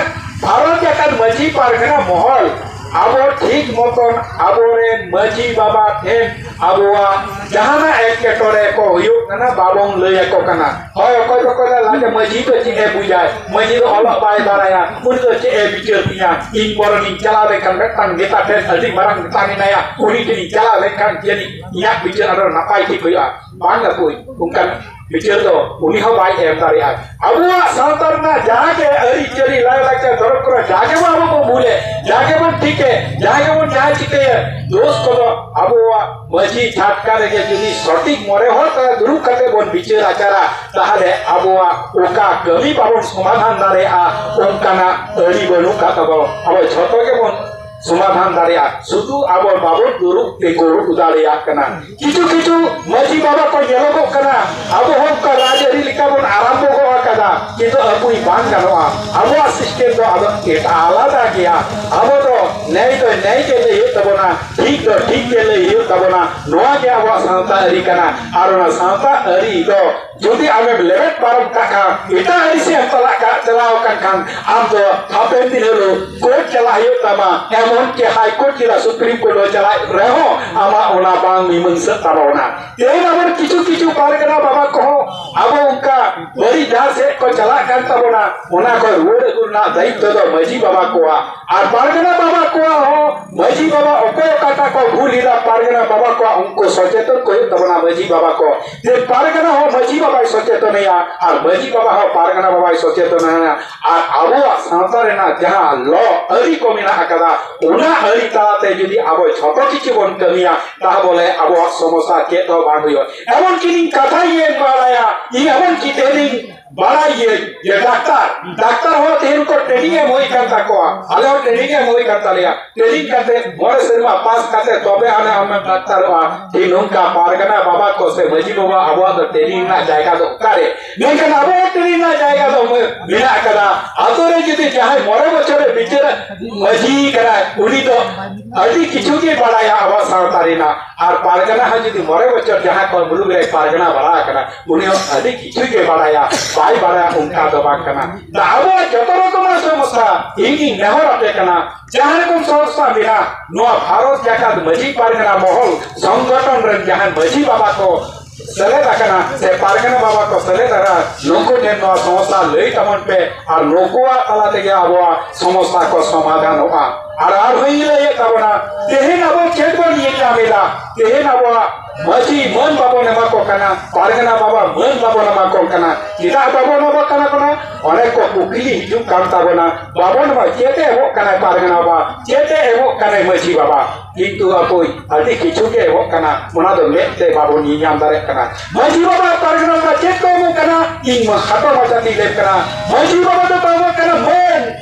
ᱵᱷᱟᱨᱚᱛ ᱡᱟᱠᱟᱛ ᱢᱟᱹᱡᱷᱤ ᱯᱟᱨᱜᱟᱱᱟ ᱢᱚᱦᱚᱞ ᱟᱵᱚ ᱴᱷᱤᱠ ᱢᱚᱛᱚᱱ ᱟᱵᱚᱨᱮᱱ ᱢᱟᱹᱡᱷᱤ ᱵᱟᱵᱟ ᱴᱷᱮᱱ ᱟᱵᱚᱣᱟᱜ ᱡᱟᱦᱟᱱᱟᱜ ᱮᱴᱠᱮᱴᱚᱬᱮ ᱠᱚ ᱦᱩᱭᱩᱜ ᱠᱟᱱᱟ, ᱵᱟᱵᱚᱱ ᱞᱟᱹᱭ ᱟᱠᱚ ᱠᱟᱱᱟ᱾ ᱦᱳᱭ, ᱚᱠᱚᱭ ᱫᱚᱠᱚ ᱞᱟᱹᱭᱟ, "ᱞᱟᱡ ᱢᱟᱹᱡᱷᱤ ᱫᱚ ᱪᱮᱫ ᱮ ᱵᱩᱡᱟᱭ? ᱢᱟᱹᱡᱷᱤ ᱫᱚ ᱚᱞᱚᱜ ᱵᱟᱭ ᱵᱟᱲᱟᱭᱟ, ᱩᱱᱤ ᱫᱚ ᱪᱮᱫ ᱮ ᱵᱤᱪᱟᱹᱨ ᱛᱤᱧᱟ? ᱤᱧ ᱵᱚᱨᱚᱝ ᱤᱧ ᱪᱟᱞᱟᱣ ᱞᱮᱱᱠᱷᱟᱱ ᱢᱤᱫᱴᱟᱝ ᱱᱮᱛᱟ ᱴᱷᱮᱱ, ᱟᱹᱰᱤ ᱢᱟᱨᱟᱝ ᱱᱮᱛᱟ ᱢᱮᱱᱟᱭᱟ, ᱩᱱᱤ ᱴᱷᱮᱱ ᱤᱧ ᱪᱟᱞᱟᱣ ᱞᱮᱱᱠᱷᱟᱱ ᱡᱟᱹᱱᱤᱡ ᱤᱧᱟᱹᱜ ᱵᱤᱪᱟᱹᱨ ᱟᱨᱚ ᱱᱟᱯᱟᱭ ᱴᱷᱤᱠ ᱦᱩᱭᱩᱜᱼᱟ᱾" ᱵᱟᱝ ᱟᱹᱜᱩᱭ, ᱚᱱᱠᱟᱱ ᱵᱤᱪᱟᱹᱨ ᱫᱚ ᱩᱱᱤ ᱦᱚᱸ ᱵᱟᱭ ᱮᱢ ᱫᱟᱲᱮᱭᱟᱜᱼᱟ᱾ ᱟᱵᱚᱣᱟᱜ ᱥᱟᱶᱛᱟ ᱨᱮᱱᱟᱜ ᱡᱟᱦᱟᱸ ᱜᱮ ᱟᱹᱨᱤᱪᱟᱹᱞᱤ, ᱞᱟᱭᱼᱞᱟᱠᱪᱟᱨ, ᱫᱷᱚᱨᱚᱢ ᱠᱚᱨᱮ ᱡᱟᱦᱟᱸ ᱜᱮ ᱵᱚᱱ ᱟᱵᱚ ᱵᱚᱱ ᱵᱷᱩᱞᱮ, ᱡᱟᱦᱟᱸ ᱜᱮᱵᱚᱱ ᱴᱷᱤᱠᱮ, ᱡᱟᱦᱟᱸ ᱜᱮᱵᱚᱱ ᱡᱟᱦᱟᱸ ᱪᱤᱠᱟᱹᱭᱟ, ᱫᱳᱥ ᱠᱚᱫᱚ ᱟᱵᱚᱣᱟᱜ ᱢᱟᱹᱡᱷᱤ ᱪᱷᱟᱴᱠᱟ ᱨᱮᱜᱮ ᱡᱩᱫᱤ ᱥᱚᱴᱷᱤᱠ ᱢᱚᱬᱮ ᱦᱚᱲ ᱛᱟᱞᱟ ᱫᱩᱲᱩᱵ ᱠᱟᱛᱮ ᱵᱚᱱ ᱵᱤᱪᱟᱹᱨ ᱟᱪᱟᱨᱟ, ᱛᱟᱦᱚᱞᱮ ᱟᱵᱚᱣᱟᱜ ᱚᱠᱟ ᱠᱟᱹᱢᱤ ᱵᱟᱵᱚᱱ ᱥᱚᱢᱟᱫᱷᱟᱱ ᱫᱟᱲᱮᱭᱟᱜᱼᱟ, ᱚᱱᱠᱟᱱᱟᱜ ᱟᱹᱨᱤ ᱵᱟᱹᱱᱩᱜ ᱠᱟᱫ ᱛᱟᱵᱚᱱᱟ᱾ ᱟᱵᱚ ᱡᱷᱚᱛᱚ ᱜᱮᱵᱚᱱ ᱥᱚᱢᱟᱫᱷᱟᱱ ᱫᱟᱲᱮᱭᱟᱜᱼᱟ᱾ ᱥᱩᱫᱷᱩ ᱟᱵᱚ ᱵᱟᱵᱚᱱ ᱫᱩᱲᱩᱵ ᱛᱤᱸᱜᱩ ᱫᱟᱲᱮᱭᱟᱜ ᱠᱟᱱᱟ᱾ ᱠᱤᱪᱷᱩ ᱠᱤᱪᱷᱩ ᱢᱟᱹᱡᱷᱤ ᱵᱟᱵᱟ ᱠᱚ ᱧᱮᱞᱚᱜᱚᱜ ᱠᱟᱱᱟ, ᱟᱵᱚ ᱦᱚᱸ ᱚᱱᱠᱟ ᱨᱟᱡᱽᱟᱹᱨᱤ ᱞᱮᱠᱟ ᱵᱚᱱ ᱟᱨᱟᱢᱵᱚ ᱜᱚᱫ ᱟᱠᱟᱫᱟ᱾ ᱠᱤᱱᱛᱩ ᱟᱵᱚᱭ ᱵᱟᱝ ᱜᱟᱱᱚᱜᱼᱟ᱾ ᱟᱵᱚᱣᱟᱜ system ᱫᱚ ᱟᱫᱚ ᱮᱴᱟᱜ ᱟᱞᱟᱫᱟ ᱜᱮᱭᱟ᱾ ᱟᱵᱚ ᱫᱚ ᱱᱮᱭ ᱫᱚ ᱱᱮᱭ ᱜᱮ ᱞᱟᱹᱭ ᱦᱩᱭᱩᱜ ᱛᱟᱵᱚᱱᱟ, ᱴᱷᱤᱠ ᱫᱚ ᱴᱷᱤᱠ ᱜᱮ ᱞᱟᱹᱭ ᱦᱩᱭᱩᱜ ᱛᱟᱵᱚᱱᱟ᱾ ᱱᱚᱣᱟ ᱜᱮ ᱟᱵᱚᱣᱟᱜ ᱥᱟᱶᱛᱟ ᱟᱹᱨᱤ ᱠᱟᱱᱟ᱾ ᱟᱨ ᱚᱱᱟ ᱥᱟᱶᱛᱟ ᱟᱹᱨᱤ ᱫᱚ ᱡᱩᱫᱤ ᱟᱢᱮᱢ ᱞᱮᱵᱮᱫ ᱯᱟᱨᱚᱢ ᱠᱟᱜ ᱠᱷᱟᱱ, ᱮᱴᱟᱜ ᱟᱹᱨᱤ ᱥᱮᱫ ᱮᱢ ᱪᱟᱞᱟᱜ ᱠᱟ-, ᱪᱟᱞᱟᱣ ᱟᱠᱟᱱ ᱠᱷᱟᱱ, ᱟᱢ ᱫᱚ ᱦᱟᱯᱮᱱ ᱫᱤᱱ ᱦᱤᱞᱳᱜ court ᱪᱟᱞᱟᱜ ᱦᱩᱭᱩᱜ ᱛᱟᱢᱟ, ᱮᱢᱚᱱ ᱠᱤ High Court ᱪᱮᱫᱟᱜ Supreme Court ᱦᱚᱸ ᱪᱟᱞᱟᱜ ᱨᱮᱦᱚᱸ ᱟᱢᱟᱜ ᱚᱱᱟ ᱵᱟᱝ ᱢᱤᱢᱟᱹᱝᱥᱟᱹᱜ ᱛᱟᱵᱚᱱᱟ᱾ ᱛᱮᱦᱮᱧ ᱟᱵᱚᱨᱮᱱ ᱠᱤᱪᱷᱩ ᱠᱤᱪᱷᱩ ᱯᱟᱨᱜᱟᱱᱟ ᱵᱟᱵᱟ ᱠᱚᱦᱚᱸ ᱟᱵᱚ ᱚᱱᱠᱟ ᱵᱟᱹᱲᱤᱡ ᱰᱟᱦᱟᱨ ᱥᱮᱫ ᱠᱚ ᱪᱟᱞᱟᱜ ᱠᱟᱱ ᱛᱟᱵᱚᱱᱟ, ᱚᱱᱟ ᱠᱚ ᱨᱩᱣᱟᱹᱲ ᱟᱹᱜᱩ ᱨᱮᱱᱟᱜ ᱫᱟᱭᱤᱛᱛᱚ ᱫᱚ ᱢᱟᱹᱡᱷᱤ ᱵᱟᱵᱟ ᱠᱚᱣᱟᱜ᱾ ᱟᱨ ᱯᱟᱨᱜᱟᱱᱟ ᱵᱟᱵᱟ ᱠᱚᱣᱟᱜ ᱦᱚᱸ, ᱢᱟᱹᱡᱷᱤ ᱵᱟᱵᱟ ᱚᱠᱚᱭ ᱚᱠᱟᱴᱟᱜ ᱠᱚ ᱵᱷᱩᱞ ᱮᱫᱟ, ᱯᱟᱨᱜᱟᱱᱟ ᱵᱟᱵᱟ ᱠᱚᱣᱟᱜ ᱩᱱᱠᱩ ᱥᱚᱪᱮᱛᱚᱱ ᱠᱚ ᱦᱩᱭᱩᱜ ᱛᱟᱵᱚᱱᱟ ᱢᱟᱹᱡᱷᱤ ᱵᱟᱵᱟ ᱠᱚ, ᱡᱮ ᱯᱟᱨᱜᱟᱱᱟ ᱦᱚᱸ ᱢᱟᱹᱡᱷᱤ ᱵᱟᱵᱟᱭ ᱥᱚᱪᱮᱛᱚᱱᱮᱭᱟ ᱟᱨ ᱢᱟᱹᱡᱷᱤ ᱵᱟᱵᱟ ᱦᱚᱸ ᱯᱟᱨᱜᱟᱱᱟ ᱵᱟᱵᱟᱭ ᱥᱚᱪᱮᱛᱚᱱᱮᱭᱟ᱾ ᱟᱨ ᱟᱵᱚᱣᱟᱜ ᱥᱟᱶᱛᱟ ᱨᱮᱱᱟᱜ ᱡᱟᱦᱟᱸ law ᱟᱹᱨᱤ ᱠᱚ ᱢᱮᱱᱟᱜ ᱟᱠᱟᱫᱟ, ᱚᱱᱟ ᱟᱹᱨᱤ ᱛᱟᱞᱟᱛᱮ ᱡᱩᱫᱤ ᱟᱵᱚ ᱡᱷᱚᱛᱚ ᱠᱤᱪᱷᱩ ᱵᱚᱱ ᱠᱟᱹᱢᱤᱭᱟ, ᱛᱟᱦᱚᱞᱮ ᱟᱵᱚᱣᱟᱜ ᱥᱚᱢᱚᱥᱥᱟ ᱪᱮᱫ ᱦᱚᱸ ᱵᱟᱝ ᱦᱩᱭᱩᱜᱼᱟ᱾ ᱮᱢᱚᱱ ᱠᱤ ᱤᱧ ᱠᱟᱛᱷᱟᱧ ᱢᱮᱱ ᱵᱟᱲᱟᱭᱟ, ᱤᱧ ᱮᱢᱚᱱ ᱠᱤ ᱛᱮᱦᱮᱧ ᱵᱟᱲᱟᱭ ᱜᱤᱭᱟᱹᱧ ᱡᱮ ᱰᱟᱠᱛᱟᱨ, ᱰᱟᱠᱛᱟᱨ ᱦᱚᱸ ᱛᱮᱦᱮᱧ ᱠᱚ training ᱮᱢ ᱦᱩᱭ ᱠᱟᱱ ᱛᱟᱠᱚᱣᱟ, ᱟᱞᱮ ᱦᱚᱸ training ᱮᱢ ᱦᱩᱭ ᱠᱟᱱ ᱛᱟᱞᱮᱭᱟ᱾ Training ᱠᱟᱛᱮ ᱢᱚᱬᱮ ᱥᱮᱨᱢᱟ ᱯᱟᱥ ᱠᱟᱛᱮ ᱛᱚᱵᱮ ᱟᱱᱮ ᱟᱢᱮᱢ ᱰᱟᱠᱛᱟᱨᱚᱜᱼᱟ᱾ ᱴᱷᱤᱠ ᱱᱚᱝᱠᱟ ᱯᱟᱨᱜᱟᱱᱟ ᱵᱟᱵᱟ ᱠᱚ ᱥᱮ ᱢᱟᱹᱡᱷᱤ ᱵᱟᱵᱟ ᱟᱵᱚᱣᱟᱜ ᱫᱚ training ᱨᱮᱱᱟᱜ ᱡᱟᱭᱜᱟ ᱫᱚ ᱚᱠᱟᱨᱮ? ᱢᱮᱱᱠᱷᱟᱱ ᱟᱵᱚᱣᱟᱜ training ᱨᱮᱱᱟᱜ ᱡᱟᱭᱜᱟ ᱫᱚ ᱢᱮᱱᱟᱜ ᱟᱠᱟᱫᱟ᱾ ᱟᱛᱳ ᱨᱮ ᱡᱩᱫᱤ ᱡᱟᱦᱟᱸᱭ ᱢᱚᱬᱮ ᱵᱚᱪᱷᱚᱨᱮ ᱵᱤᱪᱟᱹᱨ ᱢᱟᱹᱡᱷᱤ ᱠᱟᱱᱟᱭ, ᱩᱱᱤ ᱫᱚ ᱟᱹᱰᱤ ᱠᱤᱪᱷᱩ ᱜᱮ ᱵᱟᱲᱟᱭᱟ ᱟᱵᱚᱣᱟᱜ ᱥᱟᱶᱛᱟ ᱨᱮᱱᱟᱜ᱾ ᱟᱨ ᱯᱟᱨᱜᱟᱱᱟ ᱦᱚᱸ ᱡᱩᱫᱤ ᱢᱚᱬᱮ ᱵᱚᱪᱷᱚᱨ ᱡᱟᱦᱟᱸ ᱠᱚ ᱢᱩᱞᱩᱠ ᱨᱮ ᱯᱟᱨᱜᱟᱱᱟ ᱵᱟᱲᱟ ᱟᱠᱟᱱᱟ, ᱩᱱᱤ ᱦᱚᱸ ᱟᱹᱰᱤ ᱠᱤᱪᱷᱩ ᱜᱮ ᱵᱟᱲᱟᱭᱟ, ᱵᱟᱭ ᱵᱟᱲᱟᱭᱟ ᱚᱱᱠᱟ ᱫᱚ ᱵᱟᱝ ᱠᱟᱱᱟ᱾ ᱛᱟ ᱟᱵᱚᱣᱟᱜ ᱡᱚᱛᱚ ᱨᱚᱠᱚᱢᱟᱜ ᱥᱚᱢᱚᱥᱥᱟ ᱤᱧ ᱤᱧ ᱱᱮᱦᱚᱨ ᱟᱯᱮ ᱠᱟᱱᱟ, ᱡᱟᱦᱟᱸ ᱨᱚᱠᱚᱢ ᱥᱚᱢᱚᱥᱥᱟ ᱢᱮᱱᱟᱜ, ᱱᱚᱣᱟ ᱵᱷᱟᱨᱚᱛ ᱡᱟᱠᱟᱛ ᱢᱟᱹᱡᱷᱤ ᱯᱟᱨᱜᱟᱱᱟ ᱢᱚᱦᱚᱞ ᱥᱚᱝᱜᱚᱴᱷᱚᱱ ᱨᱮᱱ ᱡᱟᱦᱟᱸ ᱢᱟᱹᱡᱷᱤ ᱵᱟᱵᱟ ᱠᱚ ᱥᱮᱞᱮᱫ ᱟᱠᱟᱱᱟ ᱥᱮ ᱯᱟᱨᱜᱟᱱᱟ ᱵᱟᱵᱟ ᱠᱚ ᱥᱮᱞᱮᱫ ᱟᱠᱟᱱᱟ, ᱱᱩᱠᱩ ᱴᱷᱮᱱ ᱱᱚᱣᱟ ᱥᱚᱢᱚᱥᱥᱟ ᱞᱟᱹᱭ ᱛᱟᱵᱚᱱ ᱯᱮ ᱟᱨ ᱱᱩᱠᱩᱣᱟᱜ ᱛᱟᱞᱟ ᱛᱮᱜᱮ ᱟᱵᱚᱣᱟᱜ ᱥᱚᱢᱚᱥᱥᱟ ᱠᱚ ᱥᱚᱢᱟᱫᱷᱟᱱᱚᱜᱼᱟ᱾ ᱟᱨ ᱟᱨᱦᱚᱸᱧ ᱞᱟᱹᱭᱮᱫ ᱛᱟᱵᱚᱱᱟ, ᱛᱮᱦᱮᱧ ᱟᱵᱚ ᱪᱮᱫ ᱵᱚᱱ ᱧᱮᱞ ᱧᱟᱢ ᱮᱫᱟ? ᱛᱮᱦᱮᱧ ᱟᱵᱚᱣᱟᱜ ᱢᱟᱹᱡᱷᱤ ᱢᱟᱹᱱ ᱵᱟᱵᱚᱱ ᱮᱢᱟ ᱠᱚ ᱠᱟᱱᱟ, ᱯᱟᱨᱜᱟᱱᱟ ᱵᱟᱵᱟ ᱢᱟᱹᱱ ᱵᱟᱵᱚᱱ ᱮᱢᱟ ᱠᱚ ᱠᱟᱱᱟ᱾ ᱪᱮᱫᱟᱜ ᱵᱟᱵᱚᱱ ᱮᱢᱟ ᱠᱚ ᱠᱟᱱᱟ? ᱚᱱᱮ ᱠᱚ ᱠᱩᱠᱞᱤ ᱦᱤᱡᱩᱜ ᱠᱟᱱ ᱛᱟᱵᱚᱱᱟ, ᱵᱟᱵᱚᱱ ᱮᱢᱟ, ᱪᱮᱫ ᱮ ᱮᱢᱚᱜ ᱠᱟᱱᱟᱭ ᱯᱟᱨᱜᱟᱱᱟ ᱵᱟᱵᱟ, ᱪᱮᱫ ᱮ ᱮᱢᱚᱜ ᱠᱟᱱᱟᱭ ᱢᱟᱹᱡᱷᱤ ᱵᱟᱵᱟ? ᱠᱤᱱᱛᱩ ᱟᱵᱚ ᱟᱹᱰᱤ ᱠᱤᱪᱷᱩ ᱜᱮ ᱮᱢᱚᱜ ᱠᱟᱱᱟ, ᱚᱱᱟ ᱫᱚ ᱢᱮᱫ ᱛᱮ ᱵᱟᱵᱚᱱ ᱧᱮᱧᱟᱢ ᱫᱟᱲᱮᱭᱟᱜ ᱠᱟᱱᱟ᱾ ᱢᱟᱹᱡᱷᱤ ᱵᱟᱵᱟ ᱯᱟᱨᱜᱟᱱᱟ ᱵᱟᱵᱟ ᱪᱮᱫ ᱠᱚ ᱮᱢᱚᱜ ᱠᱟᱱᱟ? ᱤᱧ ᱢᱟ ᱠᱷᱟᱴᱚ ᱢᱟᱪᱷᱟ ᱛᱤᱧ ᱞᱟᱹᱭ ᱠᱟᱱᱟ, ᱢᱟᱹᱡᱷᱤ ᱵᱟᱵᱟ ᱫᱚ ᱠᱚ ᱮᱢᱚᱜ ᱠᱟᱱᱟ ᱢᱟᱹᱱ,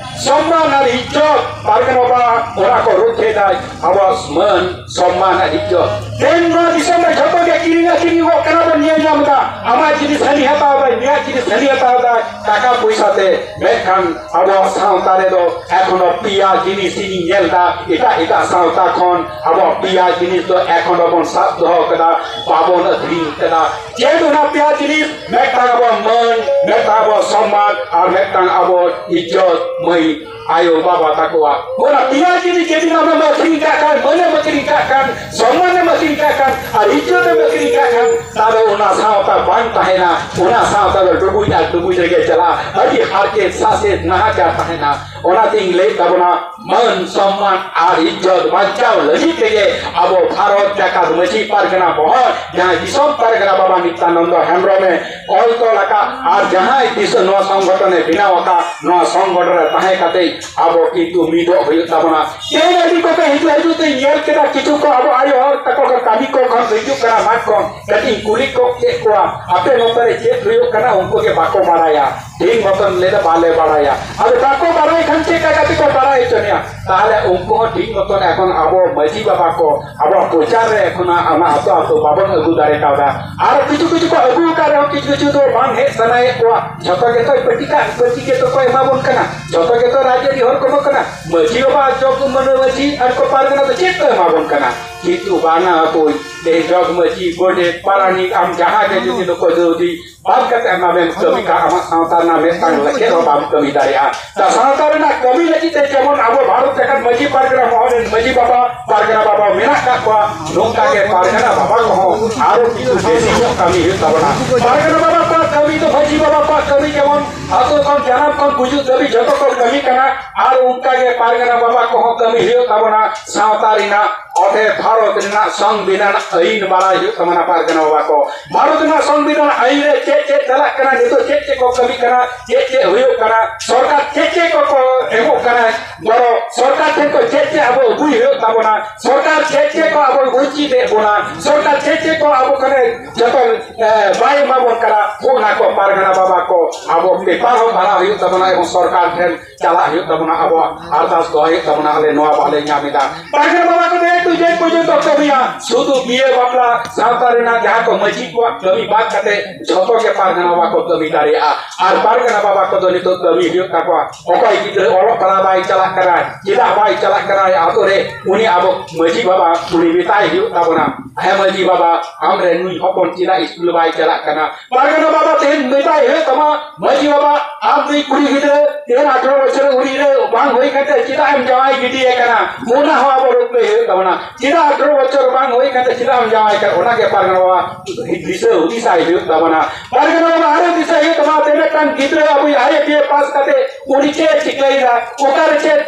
ᱥᱚᱢᱢᱟᱱ ᱟᱨ ᱤᱡᱽᱡᱚᱛ ᱯᱟᱨᱜᱟᱱᱟ ᱵᱟᱵᱟ ᱚᱱᱟ ᱠᱚ ᱨᱩᱠᱷᱤᱭᱟᱹᱭ ᱫᱟᱭ᱾ ᱟᱵᱚᱣᱟᱜ ᱢᱟᱹᱱ, ᱥᱚᱢᱢᱟᱱ ᱟᱨ ᱤᱡᱽᱡᱚᱛ᱾ ᱛᱮᱦᱮᱧ ᱱᱚᱣᱟ ᱫᱤᱥᱚᱢ ᱨᱮ ᱡᱷᱚᱛᱚ ᱜᱮ ᱠᱤᱨᱤᱧ ᱟᱹᱠᱷᱨᱤᱧᱚᱜ ᱠᱟᱱᱟ ᱵᱚᱱ ᱧᱮᱞ ᱧᱟᱢ ᱮᱫᱟ᱾ ᱟᱢᱟᱜ ᱡᱤᱱᱤᱥ ᱦᱟᱹᱱᱤ ᱦᱟᱛᱟᱣ ᱮᱫᱟᱭ, ᱱᱩᱭᱟᱜ ᱡᱤᱱᱤᱥ ᱦᱟᱹᱱᱤ ᱦᱟᱛᱟᱣ ᱮᱫᱟᱭ ᱴᱟᱠᱟ ᱯᱚᱭᱥᱟ ᱛᱮ᱾ ᱢᱮᱱᱠᱷᱟᱱ ᱟᱵᱚᱣᱟᱜ ᱥᱟᱶᱛᱟ ᱨᱮᱫᱚ ᱮᱠᱷᱚᱱᱳ ᱯᱮᱭᱟ ᱡᱤᱱᱤᱥ ᱤᱧ ᱧᱮᱞ ᱮᱫᱟ, ᱮᱴᱟᱜ ᱮᱴᱟᱜ ᱥᱟᱶᱛᱟ ᱠᱷᱚᱱ ᱟᱵᱚᱣᱟᱜ ᱯᱮᱭᱟ ᱡᱤᱱᱤᱥ ᱫᱚ ᱮᱠᱷᱚᱱᱳ ᱵᱚᱱ ᱥᱟᱵ ᱫᱚᱦᱚ ᱠᱟᱫᱟ, ᱵᱟᱵᱚᱱ ᱟᱹᱠᱷᱨᱤᱧ ᱠᱟᱫᱟ᱾ ᱪᱮᱫ ᱚᱱᱟ ᱯᱮᱭᱟ ᱡᱤᱱᱤᱥ? ᱢᱤᱫᱴᱟᱝ ᱟᱵᱚᱣᱟᱜ ᱢᱟᱹᱱ, ᱢᱤᱫᱴᱟᱝ ᱟᱵᱚᱣᱟᱜ ᱥᱚᱢᱢᱟᱱ, ᱟᱨ ᱢᱤᱫᱴᱟᱝ ᱟᱵᱚᱣᱟᱜ ᱤᱡᱽᱡᱚᱛ, ᱢᱟᱹᱭ ᱟᱭᱳ ᱵᱟᱵᱟ ᱛᱟᱠᱚᱣᱟᱜ᱾ ᱚᱱᱟ ᱯᱮᱭᱟ ᱡᱤᱱᱤᱥ ᱡᱩᱫᱤ ᱟᱢᱮᱢ ᱟᱹᱠᱷᱨᱤᱧ ᱠᱟᱜ ᱠᱷᱟᱱ, ᱢᱟᱹᱱᱮᱢ ᱟᱹᱠᱷᱨᱤᱧ ᱠᱟᱜ ᱠᱷᱟᱱ, ᱥᱚᱢᱢᱟᱱᱮᱢ ᱟᱹᱠᱷᱨᱤᱧ ᱠᱟᱜ ᱠᱷᱟᱱ, ᱟᱨ ᱤᱡᱽᱡᱚᱛᱮᱢ ᱟᱹᱠᱷᱨᱤᱧ ᱠᱟᱜ ᱠᱷᱟᱱ, ᱛᱟᱦᱞᱮ ᱚᱱᱟ ᱥᱟᱶᱛᱟ ᱵᱟᱝ ᱛᱟᱦᱮᱱᱟ᱾ ᱚᱱᱟ ᱥᱟᱶᱛᱟ ᱫᱚ ᱰᱩᱵᱩᱡ ᱟᱨ ᱰᱩᱵᱩᱡ ᱨᱮᱜᱮ ᱪᱟᱞᱟᱜᱼᱟ᱾ ᱟᱹᱰᱤ ᱦᱟᱨᱠᱮᱛ ᱥᱟᱥᱮᱛ ᱱᱟᱦᱟᱪᱟᱨ ᱛᱟᱦᱮᱱᱟ᱾ ᱚᱱᱟᱛᱤᱧ ᱞᱟᱹᱭᱮᱫ ᱛᱟᱵᱚᱱᱟ, ᱢᱟᱹᱱ, ᱥᱚᱢᱢᱟᱱ ᱟᱨ ᱤᱡᱽᱡᱚᱛ ᱵᱟᱧᱪᱟᱣ ᱞᱟᱹᱜᱤᱫ ᱛᱮᱜᱮ ᱟᱵᱚ ᱵᱷᱟᱨᱚᱛ ᱡᱟᱠᱟᱛ ᱢᱟᱹᱡᱷᱤ ᱯᱟᱨᱜᱟᱱᱟ ᱢᱚᱦᱚᱞ, ᱡᱟᱦᱟᱸᱭ ᱫᱤᱥᱚᱢ ᱯᱟᱨᱜᱟᱱᱟ ᱵᱟᱵᱟ ᱱᱤᱛᱭᱟᱱᱚᱱᱫᱚ ᱦᱮᱢᱵᱨᱚᱢᱮ ᱚᱞ ᱛᱚᱞ ᱟᱠᱟᱫ ᱟᱨ ᱡᱟᱦᱟᱸᱭ ᱫᱤᱥᱚᱢ ᱱᱚᱣᱟ ᱥᱚᱝᱜᱚᱴᱷᱚᱱᱮ ᱵᱮᱱᱟᱣ ᱟᱠᱟᱫ, ᱱᱚᱣᱟ ᱥᱚᱝᱜᱚᱴᱷᱚᱱ ᱨᱮ ᱛᱟᱦᱮᱸ ᱠᱟᱛᱮ ᱟᱵᱚ ᱠᱤᱱᱛᱩ ᱢᱤᱫᱚᱜ ᱦᱩᱭᱩᱜ ᱛᱟᱵᱚᱱᱟ᱾ ᱛᱮᱦᱮᱧ ᱟᱹᱰᱤ ᱠᱚᱜᱮ ᱦᱤᱡᱩᱜ ᱦᱤᱡᱩᱜ ᱛᱮᱧ ᱧᱮᱞ ᱠᱮᱫᱟ, ᱠᱤᱪᱷᱩ ᱠᱚ ᱟᱵᱚ ᱟᱭᱳ ᱦᱚᱲ ᱛᱟᱠᱚ ᱠᱚ ᱠᱟᱹᱢᱤ ᱠᱚ ᱠᱷᱚᱱ ᱦᱤᱡᱩᱜ ᱠᱟᱱᱟ ᱢᱟᱴᱷ ᱠᱷᱚᱱ᱾ ᱠᱟᱹᱴᱤᱡ ᱤᱧ ᱠᱩᱞᱤ ᱠᱚ ᱠᱮᱫ ᱠᱚᱣᱟ, "ᱟᱯᱮ ᱱᱚᱛᱮ ᱨᱮ ᱪᱮᱫ ᱦᱩᱭᱩᱜ ᱠᱟᱱᱟ?" ᱩᱱᱠᱩ ᱜᱮ ᱵᱟᱠᱚ ᱵᱟᱲᱟᱭᱟ᱾ ᱴᱷᱤᱠ ᱢᱚᱛᱚᱱ ᱞᱟᱹᱭ ᱫᱟ, "ᱵᱟᱞᱮ ᱵᱟᱲᱟᱭᱟ᱾" ᱟᱫᱚ ᱵᱟᱠᱚ ᱵᱟᱲᱟᱭ ᱠᱷᱟᱱ ᱪᱮᱫ ᱞᱮᱠᱟ ᱠᱟᱛᱮ ᱠᱚ ᱵᱟᱲᱟᱭ ᱦᱚᱪᱚ ᱢᱮᱭᱟ? ᱛᱟᱦᱞᱮ ᱩᱱᱠᱩ ᱦᱚᱸ ᱴᱷᱤᱠ ᱢᱚᱛᱚᱱ ᱮᱠᱷᱚᱱ ᱟᱵᱚ ᱢᱟᱹᱡᱷᱤ ᱵᱟᱵᱟ ᱠᱚ ᱟᱵᱚᱣᱟᱜ ᱯᱨᱚᱪᱟᱨ ᱨᱮ ᱮᱠᱷᱚᱱ ᱚᱱᱟ ᱟᱛᱳ ᱟᱛᱳ ᱵᱟᱵᱚᱱ ᱟᱹᱜᱩ ᱫᱟᱲᱮ ᱠᱟᱣᱫᱟ᱾ ᱟᱨ ᱠᱤᱪᱷᱩ ᱠᱤᱪᱷᱩ ᱠᱚ ᱟᱹᱜᱩ ᱟᱠᱟᱫ ᱨᱮᱦᱚᱸ ᱠᱤᱪᱷᱩ ᱠᱤᱪᱷᱩ ᱫᱚ ᱵᱟᱝ ᱦᱮᱡ ᱥᱟᱱᱟᱭᱮᱫ ᱠᱚᱣᱟ᱾ ᱡᱷᱚᱛᱚ ᱜᱮᱛᱚ ᱯᱟᱹᱴᱤ ᱠᱟᱜ ᱯᱟᱹᱴᱤ ᱜᱮᱛᱚ ᱠᱚ ᱮᱢᱟ ᱵᱚᱱ ᱠᱟᱱᱟ, ᱡᱷᱚᱛᱚ ᱜᱮᱛᱚ ᱨᱟᱡᱽᱟᱹᱨᱤ ᱦᱚᱲ ᱠᱚ ᱮᱢᱚᱜ ᱠᱟᱱᱟ᱾ ᱢᱟᱹᱡᱷᱤ ᱵᱟᱵᱟ ᱡᱚᱜᱽ ᱢᱟᱹᱱ ᱢᱟᱹᱡᱷᱤ ᱟᱨ ᱠᱚ ᱯᱟᱨᱜᱟᱱᱟ ᱫᱚ ᱪᱮᱫ ᱠᱚ ᱮᱢᱟ ᱵᱚᱱ ᱠᱟᱱᱟ? ᱠᱤᱱᱛᱩ ᱵᱟᱝᱟ ᱦᱟᱯᱳᱭ, ᱛᱮᱦᱮᱧ ᱡᱚᱜᱽ ᱢᱟᱹᱡᱷᱤ, ᱜᱚᱰᱮᱛ, ᱯᱟᱨᱟᱱᱤᱠ, ᱟᱢ ᱡᱟᱦᱟᱸ ᱜᱮ ᱡᱩᱫᱤ ᱱᱩᱠᱩ ᱡᱩᱫᱤ ᱵᱟᱫ ᱠᱟᱛᱮ ᱟᱢ ᱟᱢᱮᱢ ᱠᱟᱹᱢᱤ ᱠᱷᱟᱱ, ᱟᱢᱟᱜ ᱥᱟᱶᱛᱟ ᱨᱮᱱᱟᱜ ᱢᱤᱫᱴᱟᱝ ᱞᱮᱠᱮ ᱦᱚᱸ ᱵᱟᱢ ᱠᱟᱹᱢᱤ ᱫᱟᱲᱮᱭᱟᱜᱼᱟ᱾ ᱛᱟ ᱥᱟᱶᱛᱟ ᱨᱮᱱᱟᱜ ᱠᱟᱹᱢᱤ ᱞᱟᱹᱜᱤᱫ ᱛᱮ ᱡᱮᱢᱚᱱ ᱟᱵᱚ ᱵᱷᱟᱨᱚᱛ ᱡᱟᱠᱟᱛ ᱢᱟᱹᱡᱷᱤ ᱯᱟᱨᱜᱟᱱᱟ ᱢᱚᱦᱚᱞ ᱨᱮᱱ ᱢᱟᱹᱡᱷᱤ ᱵᱟᱵᱟ, ᱯᱟᱨᱜᱟᱱᱟ ᱵᱟᱵᱟ ᱢᱮᱱᱟᱜ ᱠᱟᱜ ᱠᱚᱣᱟ, ᱱᱚᱝᱠᱟ ᱜᱮ ᱯᱟᱨᱜᱟᱱᱟ ᱵᱟᱵᱟ ᱠᱚᱦᱚᱸ ᱟᱨᱚ ᱠᱤᱪᱷᱩ ᱵᱮᱥᱤ ᱧᱚᱜ ᱠᱟᱹᱢᱤ ᱦᱩᱭᱩᱜ ᱛᱟᱵᱚᱱᱟ᱾ ᱯᱟᱨᱜᱟᱱᱟ ᱵᱟᱵᱟ ᱠᱚᱣᱟᱜ ᱠᱟᱹᱢᱤ ᱫᱚ ᱢᱟᱹᱡᱷᱤ ᱵᱟᱵᱟ ᱠᱚᱣᱟᱜ ᱠᱟᱹᱢᱤ ᱡᱮᱢᱚᱱ ᱟᱛᱳ ᱠᱷᱚᱱ ᱡᱟᱱᱟᱢ ᱠᱷᱚᱱ ᱜᱩᱡᱩᱜ ᱫᱷᱟᱹᱵᱤᱡ ᱡᱚᱛᱚ ᱠᱚ ᱠᱟᱹᱢᱤ ᱠᱟᱱᱟ, ᱟᱨ ᱚᱱᱠᱟ ᱜᱮ ᱯᱟᱨᱜᱟᱱᱟ ᱵᱟᱵᱟ ᱠᱚᱦᱚᱸ ᱠᱟᱹᱢᱤ ᱦᱩᱭᱩᱜ ᱛᱟᱵᱚᱱᱟ᱾ ᱥᱟᱶᱛᱟ ᱨᱮᱱᱟᱜ ᱚᱛᱮ ᱵᱷᱟᱨᱚᱛ ᱨᱮᱱᱟᱜ ᱥᱚᱝᱵᱤᱫᱷᱟᱱ ᱟᱹᱭᱤᱱ ᱵᱟᱲᱟᱭ ᱦᱩᱭᱩᱜ ᱛᱟᱵᱚᱱᱟ ᱯᱟᱨᱜᱟᱱᱟ ᱵᱟᱵᱟ ᱠᱚ᱾ ᱵᱷᱟᱨᱚᱛ ᱨᱮᱱᱟᱜ ᱥᱚᱝᱵᱤᱫᱷᱟᱱ ᱟᱹᱭᱤᱱ ᱨᱮ ᱪᱮᱫ ᱪᱮᱫ ᱪᱟᱞᱟᱜ ᱠᱟᱱᱟ, ᱱᱤᱛᱚᱜ ᱪᱮᱫ ᱪᱮᱫ ᱠᱚ ᱠᱟᱹᱢᱤ ᱠᱟᱱᱟ, ᱪᱮᱫ ᱪᱮᱫ ᱦᱩᱭᱩᱜ ᱠᱟᱱᱟ, ᱥᱚᱨᱠᱟᱨ ᱪᱮᱫ ᱪᱮᱫ ᱠᱚ ᱠᱚ ᱮᱢᱚᱜ ᱠᱟᱱᱟ ᱜᱚᱲᱚ, ᱥᱚᱨᱠᱟᱨ ᱴᱷᱮᱱ ᱠᱷᱚᱱ ᱪᱮᱫ ᱪᱮᱫ ᱟᱵᱚ ᱟᱹᱜᱩᱭ ᱦᱩᱭᱩᱜ ᱛᱟᱵᱚᱱᱟ, ᱥᱚᱨᱠᱟᱨ ᱪᱮᱫ ᱪᱮᱫ ᱠᱚ ᱟᱵᱚ ᱵᱚᱧᱪᱤᱛ ᱮᱫ ᱵᱚᱱᱟ, ᱥᱚᱨᱠᱟᱨ ᱪᱮᱫ ᱪᱮᱫ ᱠᱚ ᱟᱵᱚ ᱠᱷᱚᱱᱮ ᱡᱚᱛᱚ, ᱮ, ᱵᱟᱭ ᱮᱢᱟ ᱵᱚᱱ ᱠᱟᱱᱟ, ᱚᱱᱟ ᱠᱚ ᱯᱟᱨᱜᱟᱱᱟ ᱵᱟᱵᱟ ᱠᱚ ᱟᱵᱚ ᱯᱮᱯᱟᱨ ᱦᱚᱸ ᱵᱷᱟᱲᱟ ᱦᱩᱭᱩᱜ ᱛᱟᱵᱚᱱᱟ ᱮᱵᱚᱝ ᱥᱚᱨᱠᱟᱨ ᱴᱷᱮᱱ ᱪᱟᱞᱟᱜ ᱦᱩᱭᱩᱜ ᱛᱟᱵᱚᱱᱟ, ᱟᱵᱚᱣᱟᱜ ᱟᱨᱫᱟᱥ ᱫᱚᱦᱚ ᱦᱩᱭᱩᱜ ᱛᱟᱵᱚᱱᱟ, ᱟᱞᱮ ᱱᱚᱣᱟ ᱵᱟᱞᱮ ᱧᱟᱢ ᱮᱫᱟ᱾ ᱯᱟᱨᱜᱟᱱᱟ ᱵᱟᱵᱟ ᱠᱚᱫᱚ ᱮ ᱴᱩ ᱡᱮᱰ ᱯᱚᱨᱡᱚᱱᱛᱚ ᱠᱟᱹᱢᱤᱭᱟ, ᱥᱩᱫᱷᱩ ᱵᱤᱭᱮ ᱵᱟᱯᱞᱟ ᱥᱟᱶᱛᱟ ᱨᱮᱱᱟᱜ ᱡᱟᱦᱟᱸ ᱠᱚ ᱢᱟᱹᱡᱷᱤ ᱠᱚᱣᱟᱜ ᱠᱟᱹᱢᱤ ᱵᱟᱫ ᱠᱟᱛᱮ ᱡᱷᱚᱛᱚ ᱜᱮ ᱯᱟᱨᱜᱟᱱᱟ ᱵᱟᱵᱟ ᱠᱚ ᱠᱟᱹᱢᱤ ᱫᱟᱲᱮᱭᱟᱜᱼᱟ᱾ ᱟᱨ ᱯᱟᱨᱜᱟᱱᱟ ᱵᱟᱵᱟ ᱠᱚᱫᱚ ᱱᱤᱛᱚᱜ ᱠᱟᱹᱢᱤ ᱦᱩᱭᱩᱜ ᱛᱟᱠᱚᱣᱟ᱾ ᱚᱠᱚᱭ ᱜᱤᱫᱽᱨᱟᱹ ᱚᱞᱚᱜ ᱯᱟᱲᱦᱟᱣ ᱵᱟᱭ ᱪᱟᱞᱟᱜ ᱠᱟᱱᱟ, ᱪᱮᱫᱟᱜ ᱵᱟᱭ ᱪᱟᱞᱟᱜ ᱠᱟᱱᱟ ᱟᱹᱛᱩ ᱨᱮ, ᱩᱱᱤ ᱟᱵᱚ ᱢᱟᱹᱡᱷᱤ ᱵᱟᱵᱟ ᱩᱱᱤ ᱢᱮᱛᱟᱭ ᱦᱩᱭᱩᱜ ᱛᱟᱵᱚᱱᱟ, ᱦᱮᱸ ᱢᱟᱹᱡᱷᱤ ᱵᱟᱵᱟ, ᱟᱢᱨᱮᱱ ᱱᱩᱭ ᱦᱚᱯᱚᱱ ᱪᱮᱫᱟᱜ ᱥᱠᱩᱞ ᱵᱟᱭ ᱪᱟᱞᱟᱜ ᱠᱟᱱᱟ? ᱯᱟᱨᱜᱟᱱᱟ ᱵᱟᱵᱟ ᱛᱮᱦᱮᱧ ᱢᱮᱛᱟᱭ ᱦᱩᱭᱩᱜ ᱛᱟᱢᱟ, ᱢᱟᱹᱡᱷᱤ ᱵᱟᱵᱟ, ᱟᱢ ᱱᱩᱭ ᱠᱩᱲᱤ ᱜᱤᱫᱽᱨᱟᱹ ᱛᱮᱦᱮᱧ ᱟᱴᱷᱨᱚ ᱵᱚᱪᱷᱚᱨ ᱩᱢᱮᱨ ᱨᱮ ᱵᱟᱝ ᱦᱩᱭ ᱠᱟᱛᱮ ᱪᱮᱫᱟᱜ ᱮᱢ ᱡᱟᱶᱟᱭ ᱜᱤᱰᱤᱭᱮ ᱠᱟᱱᱟ? ᱚᱱᱟ ᱦᱚᱸ ᱟᱵᱚ ᱨᱩᱠᱟᱹᱭ ᱦᱩᱭᱩᱜ ᱛᱟᱵᱚᱱᱟ᱾ ᱪᱮᱫᱟᱜ ᱟᱴᱷᱨᱚ ᱵᱚᱪᱷᱚᱨ ᱵᱟᱝ ᱦᱩᱭ ᱠᱟᱛᱮ ᱪᱮᱫᱟᱜ ᱮᱢ ᱡᱟᱶᱟᱭ ᱠᱟᱱᱟ? ᱚᱱᱟ ᱜᱮ ᱯᱟᱨᱜᱟᱱᱟ ᱵᱟᱵᱟ ᱫᱤᱥᱟᱹ ᱦᱩᱫᱤᱥᱟᱭ ᱦᱩᱭᱩᱜ ᱛᱟᱵᱚᱱᱟ᱾ ᱯᱟᱨᱜᱟᱱᱟ ᱵᱟᱵᱟ ᱟᱨᱚ ᱫᱤᱥᱟᱹᱭ ᱦᱩᱭᱩᱜ ᱛᱟᱵᱚᱱᱟ, ᱛᱮ ᱢᱤᱫᱴᱟᱝ ᱜᱤᱫᱽᱨᱟᱹ ᱟᱵᱚ ᱟᱭ ᱮ ᱯᱟᱥ ᱠᱟᱛᱮ ᱩᱱᱤ ᱪᱮᱫ ᱪᱤᱠᱟᱹᱭᱮᱫᱟ, ᱚᱠᱟᱨᱮ ᱪᱮᱫ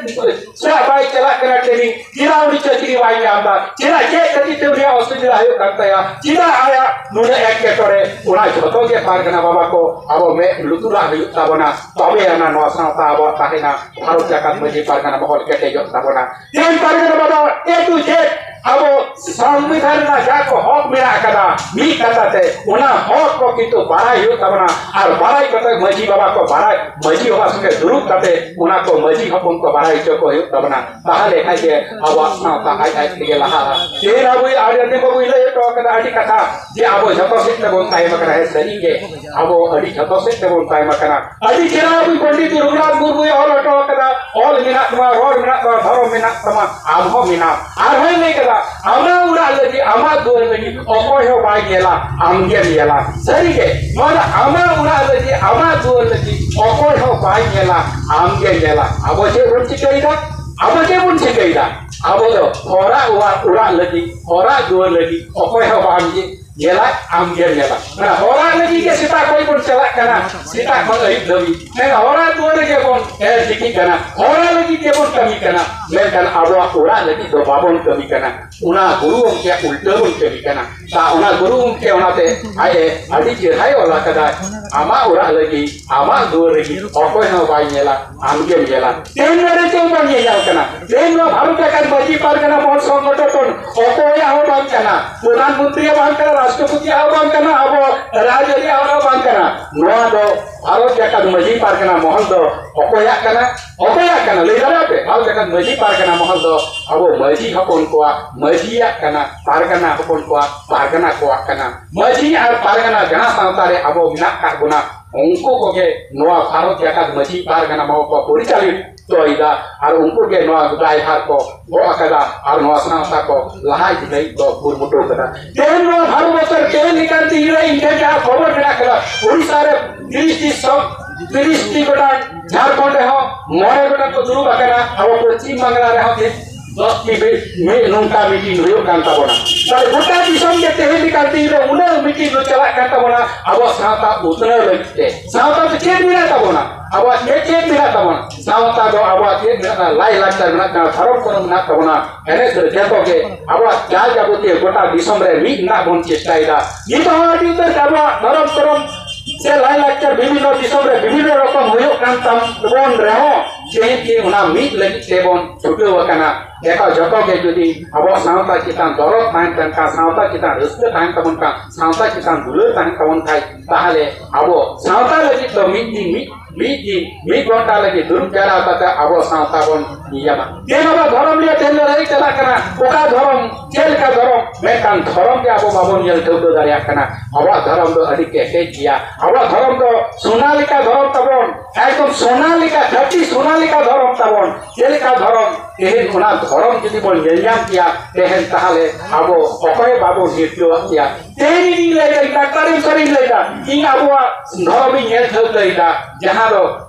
ᱪᱮᱫᱟᱜ ᱵᱟᱭ ᱪᱟᱞᱟᱜ ᱠᱟᱱᱟ ᱴᱨᱮᱱᱤᱝ? ᱪᱮᱫᱟᱜ ᱩᱱᱤ ᱪᱟᱹᱠᱨᱤ ᱵᱟᱭ ᱧᱟᱢ ᱮᱫᱟ? ᱪᱮᱫᱟᱜ ᱪᱮᱫ ᱠᱷᱟᱹᱛᱤᱨ ᱛᱮ ᱩᱱᱤᱭᱟᱜ ᱚᱥᱩᱵᱤᱫᱷᱟ ᱦᱩᱭᱩᱜ ᱠᱟᱱ ᱛᱟᱭᱟ? ᱪᱮᱫᱟᱜ ᱟᱭᱟᱜ ᱱᱩᱱᱟᱹᱜ ᱮᱴᱠᱮᱴᱚᱬᱮ? ᱚᱱᱟ ᱡᱷᱚᱛᱚ ᱜᱮ ᱯᱟᱨᱜᱟᱱᱟ ᱵᱟᱵᱟ ᱠᱚ ᱟᱵᱚ ᱢᱮᱫ ᱞᱩᱛᱩᱨᱟᱜ ᱦᱩᱭᱩᱜ ᱛᱟᱵᱚᱱᱟ, ᱛᱚᱵᱮ ᱟᱱᱟ ᱱᱚᱣᱟ ᱥᱟᱶᱛᱟ ᱟᱵᱚᱣᱟᱜ ᱛᱟᱦᱮᱱᱟ, ᱵᱷᱟᱨᱚᱛ ᱡᱟᱠᱟᱛ ᱢᱟᱹᱡᱷᱤ ᱯᱟᱨᱜᱟᱱᱟ ᱢᱚᱦᱚᱞ ᱠᱮᱴᱮᱡᱚᱜ ᱛᱟᱵᱚᱱᱟ᱾ ᱛᱮᱦᱮᱧ ᱯᱟᱨᱜᱟᱱᱟ ᱵᱟᱵᱟ ᱮ ᱴᱩ ᱡᱮᱰ ᱟᱵᱚ ᱥᱚᱝᱵᱤᱫᱷᱟᱱ ᱨᱮᱱᱟᱜ ᱡᱟᱦᱟᱸ ᱠᱚ ᱦᱚᱠ ᱢᱮᱱᱟᱜ ᱟᱠᱟᱫᱟ, ᱢᱤᱫ ᱠᱟᱛᱷᱟ ᱛᱮ ᱚᱱᱟ ᱦᱚᱠ ᱠᱚ ᱠᱤᱱᱛᱩ ᱵᱟᱲᱟᱭ ᱦᱩᱭᱩᱜ ᱛᱟᱵᱚᱱᱟ᱾ ᱟᱨ ᱵᱟᱲᱟᱭ ᱠᱟᱛᱮ ᱢᱟᱹᱡᱷᱤ ᱵᱟᱵᱟ ᱠᱚ ᱵᱟᱲᱟᱭ, ᱢᱟᱹᱡᱷᱤ ᱵᱟᱵᱟ ᱥᱚᱸᱜᱮ ᱫᱩᱲᱩᱵ ᱠᱟᱛᱮ ᱚᱱᱟ ᱠᱚ ᱢᱟᱹᱡᱷᱤ ᱦᱚᱯᱚᱱ ᱠᱚ ᱵᱟᱲᱟᱭ ᱦᱚᱪᱚ ᱠᱚ ᱦᱩᱭᱩᱜ ᱛᱟᱵᱚᱱᱟ᱾ ᱛᱟᱦᱞᱮ ᱠᱷᱟᱡ ᱜᱮ ᱟᱵᱚᱣᱟᱜ ᱥᱟᱶᱛᱟ ᱟᱡ ᱟᱡ ᱛᱮᱜᱮ ᱞᱟᱦᱟᱜᱼᱟ᱾ ᱛᱮᱦᱮᱧ ᱟᱵᱚ ᱟᱹᱰᱤ ᱟᱹᱰᱤ ᱵᱟᱵᱩᱭ ᱞᱟᱹᱭ ᱦᱚᱴᱚ ᱟᱠᱟᱫᱟ ᱟᱹᱰᱤ ᱠᱟᱛᱷᱟ ᱡᱮ ᱟᱵᱚ ᱡᱷᱚᱛᱚ ᱥᱮᱫ ᱛᱮᱵᱚᱱ ᱛᱟᱭᱚᱢ ᱟᱠᱟᱱᱟ᱾ ᱦᱮᱸ, ᱥᱟᱹᱨᱤ ᱜᱮ ᱟᱵᱚ ᱟᱹᱰᱤ ᱡᱷᱚᱛᱚ ᱥᱮᱫ ᱛᱮᱵᱚᱱ ᱛᱟᱭᱚᱢ ᱟᱠᱟᱱᱟ᱾ ᱟᱹᱰᱤ ᱪᱮᱦᱨᱟ ᱟᱵᱚ ᱯᱚᱱᱰᱤᱛ ᱨᱚᱜᱷᱩᱱᱟᱛᱷ ᱢᱩᱨᱢᱩᱭ ᱚᱞ ᱦᱚᱴᱚ ᱟᱠᱟᱫᱟ, ᱚᱞ ᱢᱮᱱᱟᱜ ᱛᱟᱢᱟ, ᱨᱚᱲ ᱢᱮᱱᱟᱜ ᱛᱟᱢᱟ, ᱫᱷᱚᱨᱚᱢ ᱢᱮᱱᱟᱜ ᱛᱟᱢᱟ, ᱟᱢ ᱦᱚᱸ ᱢᱮᱱᱟᱢ᱾ ᱟᱨᱦᱚᱸᱭ ᱞᱟᱹᱭ ᱠᱟᱫᱟ, ᱟᱢᱟᱜ ᱚᱲᱟᱜ ᱞᱟᱹᱜᱤᱫ, ᱟᱢᱟᱜ ᱫᱩᱣᱟᱹᱨ ᱞᱟᱹᱜᱤᱫ ᱚᱠᱚᱭ ᱦᱚᱸ ᱵᱟᱭ ᱧᱮᱞᱟ, ᱟᱢ ᱜᱮᱢ ᱧᱮᱞᱟ᱾ ᱥᱟᱹᱨᱤ ᱜᱮ, ᱱᱚᱣᱟ ᱫᱚ ᱟᱢᱟᱜ ᱚᱲᱟᱜ ᱞᱟᱹᱜᱤᱫ, ᱟᱢᱟᱜ ᱫᱩᱣᱟᱹᱨ ᱞᱟᱹᱜᱤᱫ ᱚᱠᱚᱭ ᱦᱚᱸ ᱵᱟᱭ ᱧᱮᱞᱟ, ᱟᱢ ᱜᱮᱢ ᱧᱮᱞᱟ᱾ ᱟᱵᱚ ᱪᱮᱫ ᱵᱚᱱ ᱪᱤᱠᱟᱹᱭᱮᱫᱟ? ᱟᱵᱚ ᱪᱮᱫ ᱵᱚᱱ ᱪᱤᱠᱟᱹᱭᱮᱫᱟ? ᱟᱵᱚ ᱫᱚ ᱦᱚᱲᱟᱜ ᱚᱲᱟᱜ, ᱚᱲᱟᱜ ᱞᱟᱹᱜᱤᱫ, ᱦᱚᱲᱟᱜ ᱫᱩᱣᱟᱹᱨ ᱞᱟᱹᱜᱤᱫ ᱚᱠᱚᱭ ᱦᱚᱸ ᱵᱟᱢ ᱧᱮ-, ᱧᱮᱞᱟ, ᱟᱢ ᱜᱮᱢ ᱧᱮᱞᱟ᱾ ᱢᱟᱱᱮ ᱦᱚᱲᱟᱜ ᱞᱟᱹᱜᱤᱫ ᱜᱮ ᱥᱮᱛᱟᱜ ᱠᱷᱚᱱ ᱵᱚᱱ ᱪᱟᱞᱟᱜ ᱠᱟᱱᱟ, ᱥᱮᱛᱟᱜ ᱠᱷᱚᱱ ᱟᱹᱭᱩᱵ ᱫᱷᱟᱹᱵᱤᱡ᱾ ᱢᱮᱱᱠᱷᱟᱱ ᱦᱚᱲᱟᱜ ᱫᱩᱣᱟᱹᱨ ᱨᱮᱜᱮ ᱵᱚᱱ, ᱮ, ᱛᱤᱠᱤ ᱠᱟᱱᱟ, ᱦᱚᱲᱟᱜ ᱞᱟᱹᱜᱤᱫ ᱜᱮᱵᱚᱱ ᱠᱟᱹᱢᱤ ᱠᱟᱱᱟ, ᱢᱮᱱᱠᱷᱟᱱ ᱟᱵᱚᱣᱟᱜ ᱚᱲᱟᱜ ᱞᱟᱹᱜᱤᱫ ᱫᱚ ᱵᱟᱵᱚᱱ ᱠᱟᱹᱢᱤ ᱠᱟᱱᱟ᱾ ᱚᱱᱟ ᱜᱩᱨᱩ ᱜᱚᱢᱠᱮᱭᱟᱜ ᱩᱞᱴᱟᱹ ᱵᱚᱱ ᱠᱟᱹᱢᱤ ᱠᱟᱱᱟ᱾ ᱛᱟ ᱚᱱᱟ ᱜᱩᱨᱩ ᱜᱚᱢᱠᱮ ᱚᱱᱟᱛᱮ ᱟᱡ ᱮ ᱟᱹᱰᱤ ᱪᱮᱦᱨᱟᱭ ᱚᱞ ᱟᱠᱟᱫᱟ, ᱟᱢᱟᱜ ᱚᱲᱟᱜ ᱞᱟᱹᱜᱤᱫ, ᱟᱢᱟᱜ ᱫᱩᱣᱟᱹᱨ ᱞᱟᱹᱜᱤᱫ ᱚᱠᱚᱭ ᱦᱚᱸ ᱵᱟᱭ ᱧᱮᱞᱟ, ᱟᱢ ᱜᱮᱢ ᱧᱮᱞᱟ᱾ ᱛᱮᱦᱮᱧ ᱱᱚᱰᱮ ᱪᱮᱫ ᱵᱟᱝ ᱧᱮᱞ ᱧᱟᱢ ᱠᱟᱱᱟ? ᱛᱮᱦᱮᱧ ᱱᱚᱣᱟ ᱵᱷᱟᱨᱚᱛ ᱡᱟᱠᱟᱛ ᱢᱟᱹᱡᱷᱤ ᱯᱟᱨᱜᱟᱱᱟ ᱢᱚᱦᱚᱞ ᱥᱚᱝᱜᱚᱴᱷᱚᱱ ᱚᱠᱚᱭᱟᱜ ᱦᱚᱸ ᱵᱟᱝ ᱠᱟᱱᱟ, ᱯᱨᱚᱫᱷᱟᱱ ᱢᱚᱱᱛᱨᱤᱭᱟᱜ ᱵᱟᱝ ᱠᱟᱱᱟ, ᱨᱟᱥᱴᱨᱚᱯᱚᱛᱤᱭᱟᱜ ᱦᱚᱸ ᱵᱟᱝ ᱠᱟᱱᱟ, ᱟᱵᱚ ᱨᱟᱡᱽᱟᱹᱨᱤᱭᱟᱜ ᱦᱚᱸ ᱵᱟᱝ ᱠᱟᱱᱟ᱾ ᱱᱚᱣᱟ ᱫᱚ ᱵᱷᱟᱨᱚᱛ ᱡᱟᱠᱟᱛ ᱢᱟᱹᱡᱷᱤ ᱯᱟᱨᱜᱟᱱᱟ ᱢᱚᱦᱚᱞ ᱫᱚ ᱚᱠᱚᱭᱟᱜ ᱠᱟᱱᱟ? ᱚᱠᱚᱭᱟᱜ ᱠᱟᱱᱟ? ᱞᱟᱹᱭ ᱫᱟᱲᱮᱭᱟᱜᱼᱟ ᱯᱮ? ᱵᱷᱟᱨᱚᱛ ᱡᱟᱠᱟᱛ ᱢᱟᱹᱡᱷᱤ ᱯᱟᱨᱜᱟᱱᱟ ᱢᱚᱦᱚᱞ ᱫᱚ ᱟᱵᱚ ᱢᱟᱹᱡᱷᱤ ᱦᱚᱯᱚᱱ ᱠᱚᱣᱟᱜ, ᱢᱟᱹᱡᱷᱤᱭᱟᱜ ᱠᱟᱱᱟ, ᱯᱟᱨᱜᱟᱱᱟ ᱦᱚᱯᱚᱱ ᱠᱚᱣᱟᱜ, ᱯᱟᱨᱜᱟᱱᱟ ᱠᱚᱣᱟᱜ ᱠᱟᱱᱟ᱾ ᱢᱟᱹᱡᱷᱤ ᱟᱨ ᱯᱟᱨᱜᱟᱱᱟ ᱡᱟᱦᱟᱸ ᱥᱟᱶᱛᱟ ᱨᱮ ᱟᱵᱚ ᱢᱮᱱᱟᱜ ᱠᱟᱜ ᱵᱚᱱᱟ, ᱩᱱᱠᱩ ᱠᱚᱜᱮ ᱱᱚᱣᱟ ᱵᱷᱟᱨᱚᱛ ᱡᱟᱠᱟᱛ ᱢᱟᱹᱡᱷᱤ ᱯᱟᱨᱜᱟᱱᱟ ᱢᱚᱦᱚᱞ ᱠᱚ ᱯᱚᱨᱤᱪᱟᱞᱤᱛ ᱫᱚᱭᱮᱫᱟ ᱟᱨ ᱩᱱᱠᱩ ᱜᱮ ᱱᱚᱣᱟ ᱫᱟᱭᱵᱷᱟᱨ ᱠᱚ ᱜᱚᱜ ᱟᱠᱟᱫᱟ ᱟᱨ ᱱᱚᱣᱟ ᱥᱟᱶᱛᱟ ᱠᱚ ᱞᱟᱦᱟ ᱤᱫᱤ ᱞᱟᱹᱜᱤᱫ ᱠᱚ ᱠᱩᱨᱩᱢᱩᱴᱩ ᱟᱠᱟᱫᱟ᱾ ᱛᱮᱦᱮᱧ ᱱᱚᱣᱟ ᱵᱷᱟᱨᱚᱛ ᱵᱚᱨᱥᱚ ᱨᱮ ᱛᱮᱦᱮᱧ ᱞᱮᱠᱟᱱ ᱫᱤᱱ ᱨᱮ ᱤᱧ ᱴᱷᱮᱱ ᱡᱟᱦᱟᱸ ᱠᱷᱚᱵᱚᱨ ᱢᱮᱱᱟᱜ ᱟᱠᱟᱫᱟ, ᱩᱲᱤᱥᱥᱟ ᱨᱮ ᱛᱤᱨᱤᱥ ᱴᱤ ᱥᱚ-, ᱛᱤᱨᱤᱥ ᱴᱤ ᱜᱚᱴᱟᱝ, ᱡᱷᱟᱲᱠᱷᱚᱸᱰ ᱨᱮᱦᱚᱸ ᱢᱚᱬᱮ ᱜᱚᱴᱟᱝ ᱠᱚ ᱫᱩᱲᱩᱵ ᱟᱠᱟᱱᱟ, ᱟᱵᱚ ᱯᱚᱥᱪᱤᱢ ᱵᱟᱝᱞᱟ ᱨᱮᱦᱚᱸ ᱛᱮᱦᱮᱧ ᱫᱚᱥ ᱴᱤ ᱢᱤᱫ ᱱᱚᱝᱠᱟ ᱢᱤᱴᱤᱝ ᱦᱩᱭᱩᱜ ᱠᱟᱱ ᱛᱟᱵᱚᱱᱟ᱾ ᱛᱟᱦᱞᱮ ᱜᱚᱴᱟ ᱫᱤᱥᱚᱢ ᱜᱮ ᱛᱮᱦᱮᱧ ᱞᱮᱠᱟᱱ ᱫᱤᱱ ᱨᱮ ᱩᱱᱟᱹᱜ ᱢᱤᱴᱤᱝ ᱠᱚ ᱪᱟᱞᱟᱜ ᱠᱟᱱ ᱛᱟᱵᱚᱱᱟ ᱟᱵᱚ ᱥᱟᱶᱛᱟ ᱩᱛᱱᱟᱹᱣ ᱞᱟᱹᱜᱤᱫ ᱛᱮ᱾ ᱥᱟᱶᱛᱟ ᱫᱚ ᱪᱮᱫ ᱢᱮᱱᱟᱜ ᱛᱟᱵᱚᱱᱟ? ᱟᱵᱚᱣᱟᱜ ᱪᱮᱫ ᱪᱮᱫ ᱢᱮᱱᱟᱜ ᱛᱟᱵᱚᱱᱟ? ᱥᱟᱶᱛᱟ ᱫᱚ ᱟᱵᱚᱣᱟᱜ ᱪᱮᱫ ᱢᱮᱱᱟᱜ ᱛᱟᱵᱚᱱᱟ? ᱞᱟᱭ ᱞᱟᱠᱪᱟᱨ ᱢᱮᱱᱟᱜ ᱛᱟᱵᱚᱱᱟ, ᱫᱷᱚᱨᱚᱢ ᱠᱚᱨᱚᱢ ᱢᱮᱱᱟᱜ ᱛᱟᱵᱚᱱᱟ, ᱮᱱᱮᱡ ᱥᱮᱨᱮᱧ ᱡᱚᱛᱚ ᱜᱮ ᱟᱵᱚᱣᱟᱜ ᱡᱟ ᱡᱟᱵᱚᱛᱤᱭᱚ ᱜᱚᱴᱟ ᱫᱤᱥᱚᱢ ᱨᱮ ᱢᱤᱫ ᱨᱮᱱᱟᱜ ᱵᱚᱱ ᱪᱮᱥᱴᱟᱭᱮᱫᱟ᱾ ᱱᱤᱛ ᱦᱚᱸ ᱟᱹᱰᱤ ᱩᱛᱟᱹᱨ ᱟᱵᱚᱣᱟᱜ ᱫᱷᱚᱨᱚᱢ ᱠᱚᱨᱚᱢ ᱥᱮ ᱞᱟᱭ ᱞᱟᱠᱪᱟᱨ ᱵᱤᱵᱷᱤᱱᱱᱚ ᱫᱤᱥᱚᱢ ᱨᱮ ᱵᱤᱵᱷᱤᱱᱱᱚ ᱨᱚᱠᱚᱢ ᱦᱩᱭᱩᱜ ᱠᱟᱱ ᱛᱟᱵᱚᱱ ᱨᱮᱦᱚᱸ, ᱛᱮᱦᱮᱧ ᱜᱮ ᱚᱱᱟ ᱢᱤᱫ ᱞᱟᱹᱜᱤᱫ ᱛᱮᱵᱚᱱ ᱪᱷᱩᱴᱟᱹᱣ ᱟᱠᱟᱱᱟ᱾ ᱮᱴᱟᱜ ᱡᱚᱛᱚ ᱜᱮ ᱡᱩᱫᱤ ᱟᱵᱚᱣᱟᱜ ᱥᱟᱶᱛᱟ ᱪᱮᱛᱟᱱ ᱫᱚᱨᱚᱫ ᱛᱟᱦᱮᱱ ᱠᱟᱱ ᱠᱷᱟᱱ, ᱥᱟᱶᱛᱟ ᱪᱮᱛᱟᱱ ᱨᱟᱹᱥᱠᱟᱹ ᱛᱟᱦᱮᱱ ᱛᱟᱵᱚᱱ ᱠᱷᱟᱱ, ᱥᱟᱶᱛᱟ ᱪᱮᱛᱟᱱ ᱫᱩᱞᱟᱹᱲ ᱛᱟᱦᱮᱱ ᱛᱟᱵᱚᱱ ᱠᱷᱟᱱ, ᱛᱟᱦᱚᱞᱮ ᱟᱵᱚ ᱥᱟᱶᱛᱟ ᱞᱟᱹᱜᱤᱫ ᱫᱚ ᱢᱤᱫ ᱫᱤᱱ ᱢᱤᱫ ᱢᱤᱫ ᱫᱤᱱ, ᱢᱤᱫ ᱜᱷᱚᱱᱴᱟ ᱞᱟᱹᱜᱤᱫ ᱫᱩᱲᱩᱵ ᱡᱟᱣᱨᱟ ᱠᱟᱛᱮ ᱟᱵᱚ ᱥᱟᱶᱛᱟ ᱵᱚᱱ ᱧᱮᱧᱟᱢᱟ᱾ ᱛᱮᱦᱮᱧ ᱟᱵᱚ ᱫᱷᱚᱨᱚᱢ ᱱᱤᱭᱮ ᱛᱮᱦᱮᱧ ᱞᱟᱹᱲᱦᱟᱹᱭ ᱪᱟᱞᱟᱜ ᱠᱟᱱᱟ᱾ ᱚᱠᱟ ᱫᱷᱚᱨᱚᱢ, ᱪᱮᱫ ᱞᱮᱠᱟ ᱫᱷᱚᱨᱚᱢ, ᱢᱮᱱᱠᱷᱟᱱ ᱫᱷᱚᱨᱚᱢ ᱜᱮ ᱟᱵᱚ ᱵᱟᱵᱚᱱ ᱧᱮᱞ ᱴᱷᱟᱹᱣᱠᱟᱹ ᱫᱟᱲᱮᱭᱟᱜ ᱠᱟᱱᱟ᱾ ᱟᱵᱚᱣᱟᱜ ᱫᱷᱚᱨᱚᱢ ᱫᱚ ᱟᱹᱰᱤ ᱠᱮᱴᱮᱡ ᱜᱮᱭᱟ᱾ ᱟᱵᱚᱣᱟᱜ ᱫᱷᱚᱨᱚᱢ ᱫᱚ ᱥᱳᱱᱟ ᱞᱮᱠᱟ ᱫᱷᱚᱨᱚᱢ ᱛᱟᱵᱚᱱ, ᱮᱠᱫᱚᱢ ᱥᱳᱱᱟ ᱞᱮᱠᱟ, ᱠᱷᱟᱹᱴᱤ ᱥᱳᱱᱟ ᱞᱮᱠᱟ ᱫᱷᱚᱨᱚᱢ ᱛᱟᱵᱚᱱ᱾ ᱪᱮᱫ ᱞᱮᱠᱟ ᱫᱷᱚᱨᱚᱢ? ᱛᱮᱦᱮᱧ ᱚᱱᱟ ᱫᱷᱚᱨᱚᱢ ᱡᱩᱫᱤ ᱵᱚᱱ ᱧᱮᱞ ᱧᱟᱢ ᱠᱮᱭᱟ, ᱛᱮᱦᱮᱧ ᱛᱟᱦᱚᱞᱮ ᱟᱵᱚ ᱚᱠᱚᱭ ᱵᱟᱵᱚᱱ ᱦᱤᱨᱠᱟᱹᱣᱟᱜ ᱠᱮᱭᱟ᱾ ᱛᱮᱦᱮᱧ ᱤᱧ ᱞᱟᱹᱭᱫᱟ, ᱤᱧ ᱰᱟᱠᱛᱟᱨ ᱤᱧ ᱥᱟᱹᱨᱤᱧ ᱞᱟᱹᱭᱫᱟ, ᱤᱧ ᱟᱵᱚᱣᱟᱜ ᱫᱷᱚᱨᱚᱢ ᱤᱧ ᱧᱮᱞ ᱴᱷᱟᱹᱣᱠᱟᱹᱭᱮᱫᱟ, ᱡᱟᱦᱟᱸ ᱫᱚ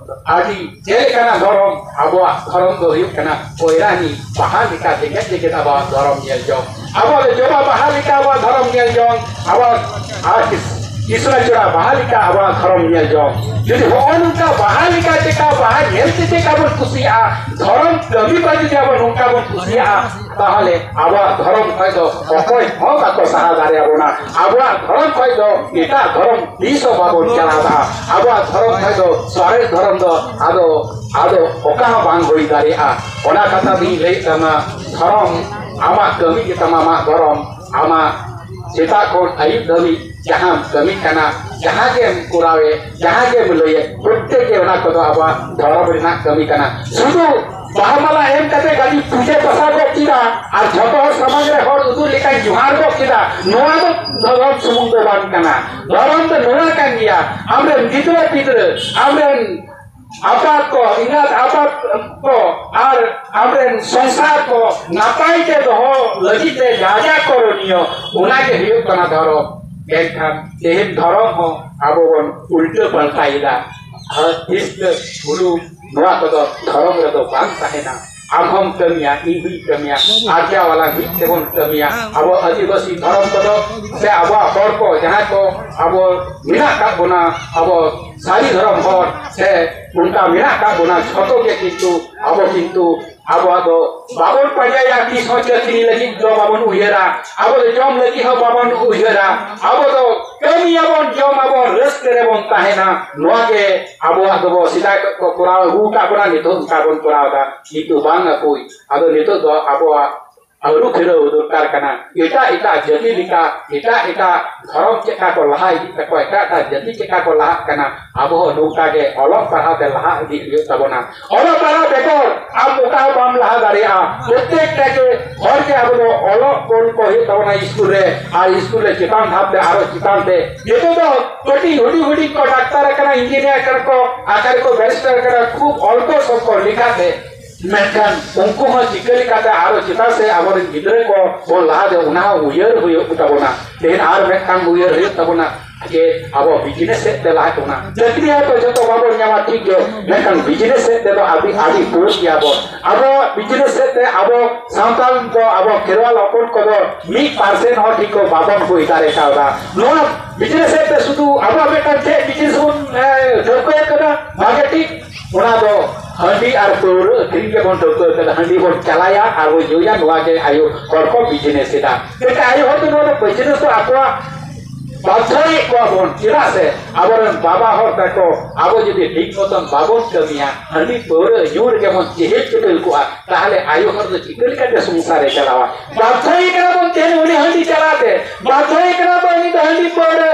ᱟᱹᱰᱤ ᱪᱮᱫ ᱞᱮᱠᱟᱱᱟᱜ ᱫᱷᱚᱨᱚᱢ? ᱟᱵᱚᱣᱟᱜ ᱫᱷᱚᱨᱚᱢ ᱫᱚ ᱦᱩᱭᱩᱜ ᱠᱟᱱᱟ ᱯᱚᱭᱨᱟᱱᱤ ᱵᱟᱦᱟ ᱞᱮᱠᱟ ᱡᱮᱜᱮᱫ ᱡᱮᱜᱮᱫ ᱟᱵᱚᱣᱟᱜ ᱫᱷᱚᱨᱚᱢ ᱧᱮᱞ ᱡᱚᱝ᱾ ᱟᱵᱚᱣᱟᱜ ᱫᱚ ᱡᱚᱵᱟ ᱵᱟᱦᱟ ᱞᱮᱠᱟ ᱟᱵᱚᱣᱟᱜ ᱫᱷᱚᱨᱚᱢ ᱧᱮᱞ ᱡᱚᱝ᱾ ᱟᱵᱚᱣᱟᱜ ᱟᱨ ᱠᱤᱥ-, ᱠᱤᱥᱱᱟᱪᱩᱲᱟ ᱵᱟᱦᱟ ᱞᱮᱠᱟ ᱟᱵᱚᱣᱟᱜ ᱫᱷᱚᱨᱚᱢ ᱧᱮᱞ ᱡᱚᱝ᱾ ᱡᱩᱫᱤ ᱦᱚᱸᱜᱼᱚ ᱱᱚᱝᱠᱟ ᱵᱟᱦᱟ ᱞᱮᱠᱟ ᱪᱮᱠᱟ ᱵᱟᱦᱟ ᱧᱮᱞ ᱛᱮ ᱪᱮᱠᱟ ᱵᱚᱱ ᱠᱩᱥᱤᱭᱟᱜᱼᱟ, ᱫᱷᱚᱨᱚᱢ ᱠᱟᱹᱢᱤ ᱠᱚ ᱡᱩᱫᱤ ᱟᱵᱚ ᱱᱚᱝᱠᱟ ᱵᱚᱱ ᱠᱩᱥᱤᱭᱟᱜᱼᱟ, ᱛᱟᱦᱚᱞᱮ ᱟᱵᱚᱣᱟᱜ ᱫᱷᱚᱨᱚᱢ ᱠᱷᱚᱡ ᱫᱚ ᱚᱠᱚᱭ ᱦᱚᱸ ᱵᱟᱠᱚ ᱥᱟᱦᱟ ᱫᱟᱲᱮᱭᱟᱵᱚᱱᱟ᱾ ᱟᱵᱚᱣᱟᱜ ᱫᱷᱚᱨᱚᱢ ᱠᱷᱚᱡ ᱫᱚ ᱮᱴᱟᱜ ᱫᱷᱚᱨᱚᱢ ᱛᱤᱥ ᱦᱚᱸ ᱵᱟᱵᱚᱱ ᱪᱟᱞᱟᱣ ᱫᱟᱲᱮᱭᱟᱜᱼᱟ᱾ ᱟᱵᱚᱣᱟᱜ ᱫᱷᱚᱨᱚᱢ ᱠᱷᱚᱡ ᱫᱚ ᱥᱚᱨᱮᱥ ᱫᱷᱚᱨᱚᱢ ᱫᱚ ᱟᱫᱚ, ᱟᱫᱚ ᱚᱠᱟ ᱦᱚᱸ ᱵᱟᱝ ᱦᱩᱭ ᱫᱟᱲᱮᱭᱟᱜᱼᱟ᱾ ᱚᱱᱟ ᱠᱟᱛᱷᱟ ᱫᱚᱧ ᱞᱟᱹᱭᱮᱫ ᱛᱟᱢᱟ, ᱫᱷᱚᱨᱚᱢ ᱟᱢᱟᱜ ᱠᱟᱹᱢᱤ ᱜᱮ ᱛᱟᱢᱟ, ᱟᱢᱟᱜ ᱫᱷᱚᱨᱚᱢ ᱟᱢᱟᱜ ᱥᱮᱛᱟᱜ ᱠᱷᱚᱱ ᱟᱹᱭᱩᱵ ᱫᱷᱟᱹᱵᱤᱡ ᱡᱟᱦᱟᱸᱢ ᱠᱟᱹᱢᱤ ᱠᱟᱱᱟ, ᱡᱟᱦᱟᱸ ᱜᱮᱢ ᱠᱚᱨᱟᱣᱮᱫ, ᱡᱟᱦᱟᱸ ᱜᱮᱢ ᱞᱟᱹᱭᱮᱫ, ᱯᱨᱚᱛᱮᱠ ᱜᱮ ᱚᱱᱟ ᱠᱚᱫᱚ ᱟᱵᱚᱣᱟᱜ ᱫᱷᱚᱨᱚᱢ ᱨᱮᱱᱟᱜ ᱠᱟᱹᱢᱤ ᱠᱟᱱᱟ᱾ ᱥᱩᱫᱷᱩ ᱵᱟᱦᱟ ᱢᱟᱞᱟ ᱮᱢ ᱠᱟᱛᱮ ᱠᱷᱟᱹᱞᱤ ᱯᱩᱡᱟᱹ ᱯᱟᱥᱟ ᱜᱚᱫ ᱠᱮᱫᱟ ᱟᱨ ᱡᱷᱚᱛᱚ ᱦᱚᱲ ᱥᱟᱢᱟᱝ ᱨᱮ ᱦᱚᱲ ᱩᱫᱩᱜ ᱞᱮᱠᱟᱧ ᱡᱚᱦᱟᱨ ᱜᱚᱫ ᱠᱮᱫᱟ, ᱱᱚᱣᱟ ᱫᱚ ᱫᱷᱚᱨᱚᱢ ᱥᱩᱢᱩᱝ ᱫᱚ ᱵᱟᱝ ᱠᱟᱱᱟ᱾ ᱫᱷᱚᱨᱚᱢ ᱫᱚ ᱱᱚᱣᱟ ᱠᱟᱱ ᱜᱮᱭᱟ, ᱟᱢᱨᱮᱱ ᱜᱤᱫᱽᱨᱟᱹ ᱯᱤᱫᱽᱨᱟᱹ, ᱟᱢᱨᱮᱱ ᱟᱯᱟᱛ ᱠᱚ, ᱮᱸᱜᱟᱛ ᱟᱯᱟᱛ ᱠᱚ ᱟᱨ ᱟᱢᱨᱮᱱ ᱥᱚᱝᱥᱟᱨ ᱠᱚ ᱱᱟᱯᱟᱭ ᱛᱮ ᱫᱚᱦᱚ ᱞᱟᱹᱜᱤᱫ ᱛᱮ ᱡᱟ ᱡᱟ ᱠᱚᱨᱚᱱᱤᱭᱚ, ᱚᱱᱟ ᱜᱮ ᱦᱩᱭᱩᱜ ᱠᱟᱱᱟ ᱫᱷᱚᱨᱚᱢ᱾ ᱮᱱᱠᱷᱟᱱ ᱛᱮᱦᱮᱧ ᱫᱷᱚᱨᱚᱢ ᱦᱚᱸ ᱟᱵᱚ ᱵᱚᱱ ᱩᱞᱴᱟᱹ ᱯᱟᱞᱴᱟᱭᱮᱫᱟ᱾ ᱦᱤᱥᱠᱟᱹ ᱦᱩᱞᱩ ᱱᱚᱣᱟ ᱠᱚᱫᱚ ᱫᱷᱚᱨᱚᱢ ᱨᱮᱫᱚ ᱵᱟᱝ ᱛᱟᱦᱮᱱᱟ᱾ ᱟᱢ ᱦᱚᱸᱢ ᱠᱟᱹᱢᱤᱭᱟ, ᱤᱧ ᱦᱚᱸᱧ ᱠᱟᱹᱢᱤᱭᱟ, ᱟᱨᱡᱟᱣ ᱟᱞᱟᱝ ᱢᱤᱫ ᱛᱮᱵᱚᱱ ᱠᱟᱹᱢᱤᱭᱟ᱾ ᱟᱵᱚ ᱟᱹᱫᱤᱵᱟᱹᱥᱤ ᱫᱷᱚᱨᱚᱢ ᱠᱚᱫᱚ ᱥᱮ ᱟᱵᱚᱣᱟᱜ ᱦᱚᱲ ᱠᱚ ᱡᱟᱦᱟᱸᱭ ᱠᱚ ᱟᱵᱚ ᱢᱮᱱᱟᱜ ᱟᱠᱟᱫ ᱵᱚᱱᱟ, ᱟᱵᱚ ᱥᱟᱹᱨᱤ ᱫᱷᱚᱨᱚᱢ ᱦᱚᱲ ᱥᱮ ᱚᱱᱠᱟ ᱢᱮᱱᱟᱜ ᱟᱠᱟᱫ ᱵᱚᱱᱟ, ᱡᱷᱚᱛᱚ ᱜᱮ ᱠᱤᱱᱛᱩ ᱟᱵᱚ ᱠᱤᱱᱛᱩ ᱟᱵᱚᱣᱟᱜ ᱫᱚ ᱵᱟᱵᱚᱱ ᱯᱟᱸᱡᱟᱭᱟ, ᱛᱤᱥ ᱦᱚᱸ ᱪᱟᱹᱠᱨᱤ ᱞᱟᱹᱜᱤᱫ ᱫᱚ ᱵᱟᱵᱚᱱ ᱩᱭᱦᱟᱹᱨᱟ, ᱟᱵᱚ ᱫᱚ ᱡᱚᱢ ᱞᱟᱹᱜᱤᱫ ᱦᱚᱸ ᱵᱟᱵᱚᱱ ᱩᱭᱦᱟᱹᱨᱟ, ᱟᱵᱚ ᱫᱚ ᱠᱟᱹᱢᱤᱭᱟᱵᱚᱱ, ᱡᱚᱢᱟᱵᱚᱱ, ᱨᱟᱹᱥᱠᱟᱹ ᱨᱮᱵᱚᱱ ᱛᱟᱦᱮᱱᱟ᱾ ᱱᱚᱣᱟ ᱜᱮ ᱟᱵᱚᱣᱟᱜ ᱫᱚᱵᱚ ᱥᱮᱫᱟᱭ ᱠᱷᱚᱱ ᱠᱚ ᱠᱚᱨᱟᱣ ᱟᱹᱜᱩ ᱟᱠᱟᱫ ᱵᱚᱱᱟ, ᱱᱤᱛᱚᱜ ᱚᱱᱠᱟ ᱵᱚᱱ ᱠᱚᱨᱟᱣ ᱮᱫᱟ᱾ ᱠᱤᱱᱛᱩ ᱵᱟᱝ ᱟᱹᱯᱩᱭ, ᱟᱫᱚ ᱱᱤᱛᱚᱜ ᱫᱚ ᱟᱵᱚᱣᱟᱜ ᱟᱹᱨᱩ ᱯᱷᱮᱨᱟᱣ ᱫᱚᱨᱠᱟᱨ ᱠᱟᱱᱟ᱾ ᱮᱴᱟᱜ ᱮᱴᱟᱜ ᱡᱟᱹᱛᱤ ᱞᱮᱠᱟ, ᱮᱴᱟᱜ ᱮᱴᱟᱜ ᱫᱷᱚᱨᱚᱢ ᱪᱮᱫ ᱞᱮᱠᱟ ᱠᱚ ᱞᱟᱦᱟ ᱤᱫᱤᱜ ᱛᱟᱠᱚᱣᱟ, ᱮᱴᱟᱜ ᱮᱴᱟᱜ ᱡᱟᱹᱛᱤ ᱪᱮᱫ ᱞᱮᱠᱟ ᱠᱚ ᱞᱟᱦᱟᱜ ᱠᱟᱱᱟ, ᱟᱵᱚ ᱦᱚᱸ ᱱᱚᱝᱠᱟ ᱜᱮ ᱚᱞᱚᱜ ᱯᱟᱲᱦᱟᱣ ᱛᱮ ᱞᱟᱦᱟ ᱤᱫᱤ ᱦᱩᱭᱩᱜ ᱛᱟᱵᱚᱱᱟ᱾ ᱚᱞᱚᱜ ᱯᱟᱲᱦᱟᱣ ᱵᱮᱜᱚᱨ ᱟᱢ ᱚᱠᱟ ᱦᱚᱸ ᱵᱟᱢ ᱞᱟᱦᱟ ᱫᱟᱲᱮᱭᱟᱜᱼᱟ᱾ ᱯᱨᱚᱛᱮᱠᱴᱟ ᱜᱮ ᱦᱚᱲ ᱜᱮ ᱟᱵᱚ ᱫᱚ ᱚᱞᱚᱜ ᱠᱚᱞ ᱠᱚ ᱦᱩᱭᱩᱜ ᱛᱟᱵᱚᱱᱟ ᱥᱠᱩᱞ ᱨᱮ, ᱟᱨ ᱥᱠᱩᱞ ᱨᱮ ᱪᱮᱛᱟᱱ ᱫᱷᱟᱯ ᱛᱮ ᱟᱨᱚ ᱪᱮᱛᱟᱱ ᱛᱮ᱾ ᱱᱤᱛᱚᱜ ᱫᱚ ᱠᱟᱹᱴᱤᱡ ᱦᱩᱰᱤᱧ ᱦᱩᱰᱤᱧ ᱠᱚ ᱰᱟᱠᱛᱟᱨ ᱟᱠᱟᱱᱟ, ᱤᱧᱡᱤᱱᱤᱭᱟᱨ ᱟᱠᱟᱱᱟ ᱠᱚ, ᱟᱠᱟᱨᱮ ᱠᱚ ᱵᱮᱨᱤᱥᱴᱟᱨ ᱟᱠᱟᱱᱟ, ᱠᱷᱩᱵ ᱚᱞᱯᱚ ᱥᱚᱝᱠᱷᱚᱠ ᱞᱮᱠᱟᱛᱮ᱾ ᱢᱮᱱᱠᱷᱟᱱ ᱩᱱᱠᱩ ᱦᱚᱸ ᱪᱤᱠᱟᱹ ᱞᱮᱠᱟᱛᱮ ᱟᱨᱚ ᱪᱮᱛᱟᱱ ᱥᱮ ᱟᱵᱚᱨᱮᱱ ᱜᱤᱫᱽᱨᱟᱹ ᱠᱚ ᱵᱚᱱ ᱞᱟᱦᱟ ᱫᱮ, ᱚᱱᱟ ᱦᱚᱸ ᱩᱭᱦᱟᱹᱨ ᱦᱩᱭᱩᱜ ᱛᱟᱵᱚᱱᱟ᱾ ᱛᱮᱦᱮᱧ ᱟᱨ ᱢᱤᱫᱴᱟᱝ ᱩᱭᱦᱟᱹᱨ ᱦᱩᱭᱩᱜ ᱛᱟᱵᱚᱱᱟ ᱡᱮ ᱟᱵᱚ ᱵᱤᱡᱽᱱᱮᱥ ᱥᱮᱫ ᱛᱮ ᱞᱟᱦᱟ ᱛᱟᱵᱚᱱᱟ᱾ ᱪᱟᱹᱠᱨᱤ ᱦᱚᱸᱛᱚ ᱡᱚᱛᱚ ᱵᱟᱵᱚᱱ ᱧᱟᱢᱟ, ᱴᱷᱤᱠ ᱜᱮ, ᱢᱮᱱᱠᱷᱟᱱ ᱵᱤᱡᱽᱱᱮᱥ ᱥᱮᱫ ᱛᱮᱫᱚ ᱟᱹᱰᱤ, ᱟᱹᱰᱤ ᱯᱩᱨᱩᱥ ᱜᱮᱭᱟ ᱵᱚᱱ᱾ ᱟᱵᱚ ᱵᱤᱡᱽᱱᱮᱥ ᱥᱮᱫ ᱛᱮ ᱟᱵᱚ ᱥᱟᱱᱛᱟᱲ ᱫᱚ, ᱟᱵᱚ ᱠᱷᱮᱨᱣᱟᱞ ᱦᱚᱯᱚᱱ ᱠᱚᱫᱚ ᱢᱤᱫ ᱯᱟᱨᱥᱮᱱᱴ ᱦᱚᱸ ᱴᱷᱤᱠ ᱠᱚ ᱵᱟᱵᱚᱱ ᱦᱩᱭ ᱫᱟᱲᱮ ᱠᱟᱣᱫᱟ᱾ ᱱᱚᱣᱟ ᱵᱤᱡᱽᱱᱮᱥ ᱥᱮᱫ ᱛᱮ ᱥᱩᱫᱷᱩ ᱟᱵᱚᱣᱟᱜ ᱢᱤᱫᱴᱟᱝ ᱪᱮᱫ ᱵᱤᱡᱽᱱᱮᱥ ᱵᱚᱱ, ᱮ, ᱴᱷᱟᱹᱣᱠᱟᱹ ᱠᱟᱫᱟ ᱵᱷᱟᱜᱮ ᱴᱷᱤᱠ, ᱚᱱᱟ ᱫᱚ ᱦᱟᱺᱰᱤ ᱟᱨ ᱯᱟᱹᱣᱨᱟᱹ ᱟᱹᱠᱷᱨᱤᱧ ᱜᱮᱵᱚᱱ ᱴᱷᱟᱹᱣᱠᱟᱹ ᱠᱟᱫᱟ᱾ ᱦᱟᱺᱰᱤ ᱵᱚᱱ ᱪᱟᱞᱟᱭᱟ ᱟᱨ ᱵᱚᱱ ᱧᱩᱭᱟ, ᱱᱚᱣᱟ ᱜᱮ ᱟᱭᱳ ᱦᱚᱲ ᱠᱚ ᱵᱤᱡᱽᱱᱮᱥ ᱮᱫᱟ᱾ ᱢᱮᱱᱠᱷᱟᱱ ᱟᱭᱳ ᱦᱚᱲ ᱫᱚ ᱱᱚᱣᱟ ᱫᱚ ᱵᱤᱡᱽᱱᱮᱥ ᱫᱚ ᱟᱠᱚᱣᱟᱜ ᱵᱟᱫᱷᱚᱭᱮᱫ ᱠᱚᱣᱟ ᱵᱚᱱ᱾ ᱪᱮᱫᱟᱜ ᱥᱮ ᱟᱵᱚᱨᱮᱱ ᱵᱟᱵᱟ ᱦᱚᱲ ᱛᱟᱠᱚ ᱟᱵᱚ ᱡᱩᱫᱤ ᱴᱷᱤᱠ ᱢᱚᱛᱚᱱ ᱵᱟᱵᱚᱱ ᱠᱟᱹᱢᱤᱭᱟ, ᱦᱟᱺᱰᱤ ᱯᱟᱹᱣᱨᱟᱹ ᱧᱩ ᱨᱮᱜᱮ ᱵᱚᱱ ᱪᱮᱦᱮᱞ ᱪᱮᱯᱮᱞ ᱠᱚᱜᱼᱟ, ᱛᱟᱦᱚᱞᱮ ᱟᱭᱳ ᱦᱚᱲ ᱫᱚ ᱪᱤᱠᱟᱹ ᱞᱮᱠᱟᱛᱮ ᱥᱚᱝᱥᱟᱨᱮ ᱪᱟᱞᱟᱣᱟ? ᱵᱟᱫᱷᱚᱭᱮ ᱠᱟᱱᱟ ᱵᱚᱱ ᱛᱮᱦᱮᱧ ᱩᱱᱤ ᱦᱟᱺᱰᱤ ᱪᱟᱞᱟᱣ ᱛᱮ, ᱵᱟᱫᱷᱚᱭᱮ ᱠᱟᱱᱟ ᱵᱚᱱ ᱩᱱᱤ ᱫᱚ ᱦᱟᱺᱰᱤ ᱯᱟᱹᱣᱨᱟᱹ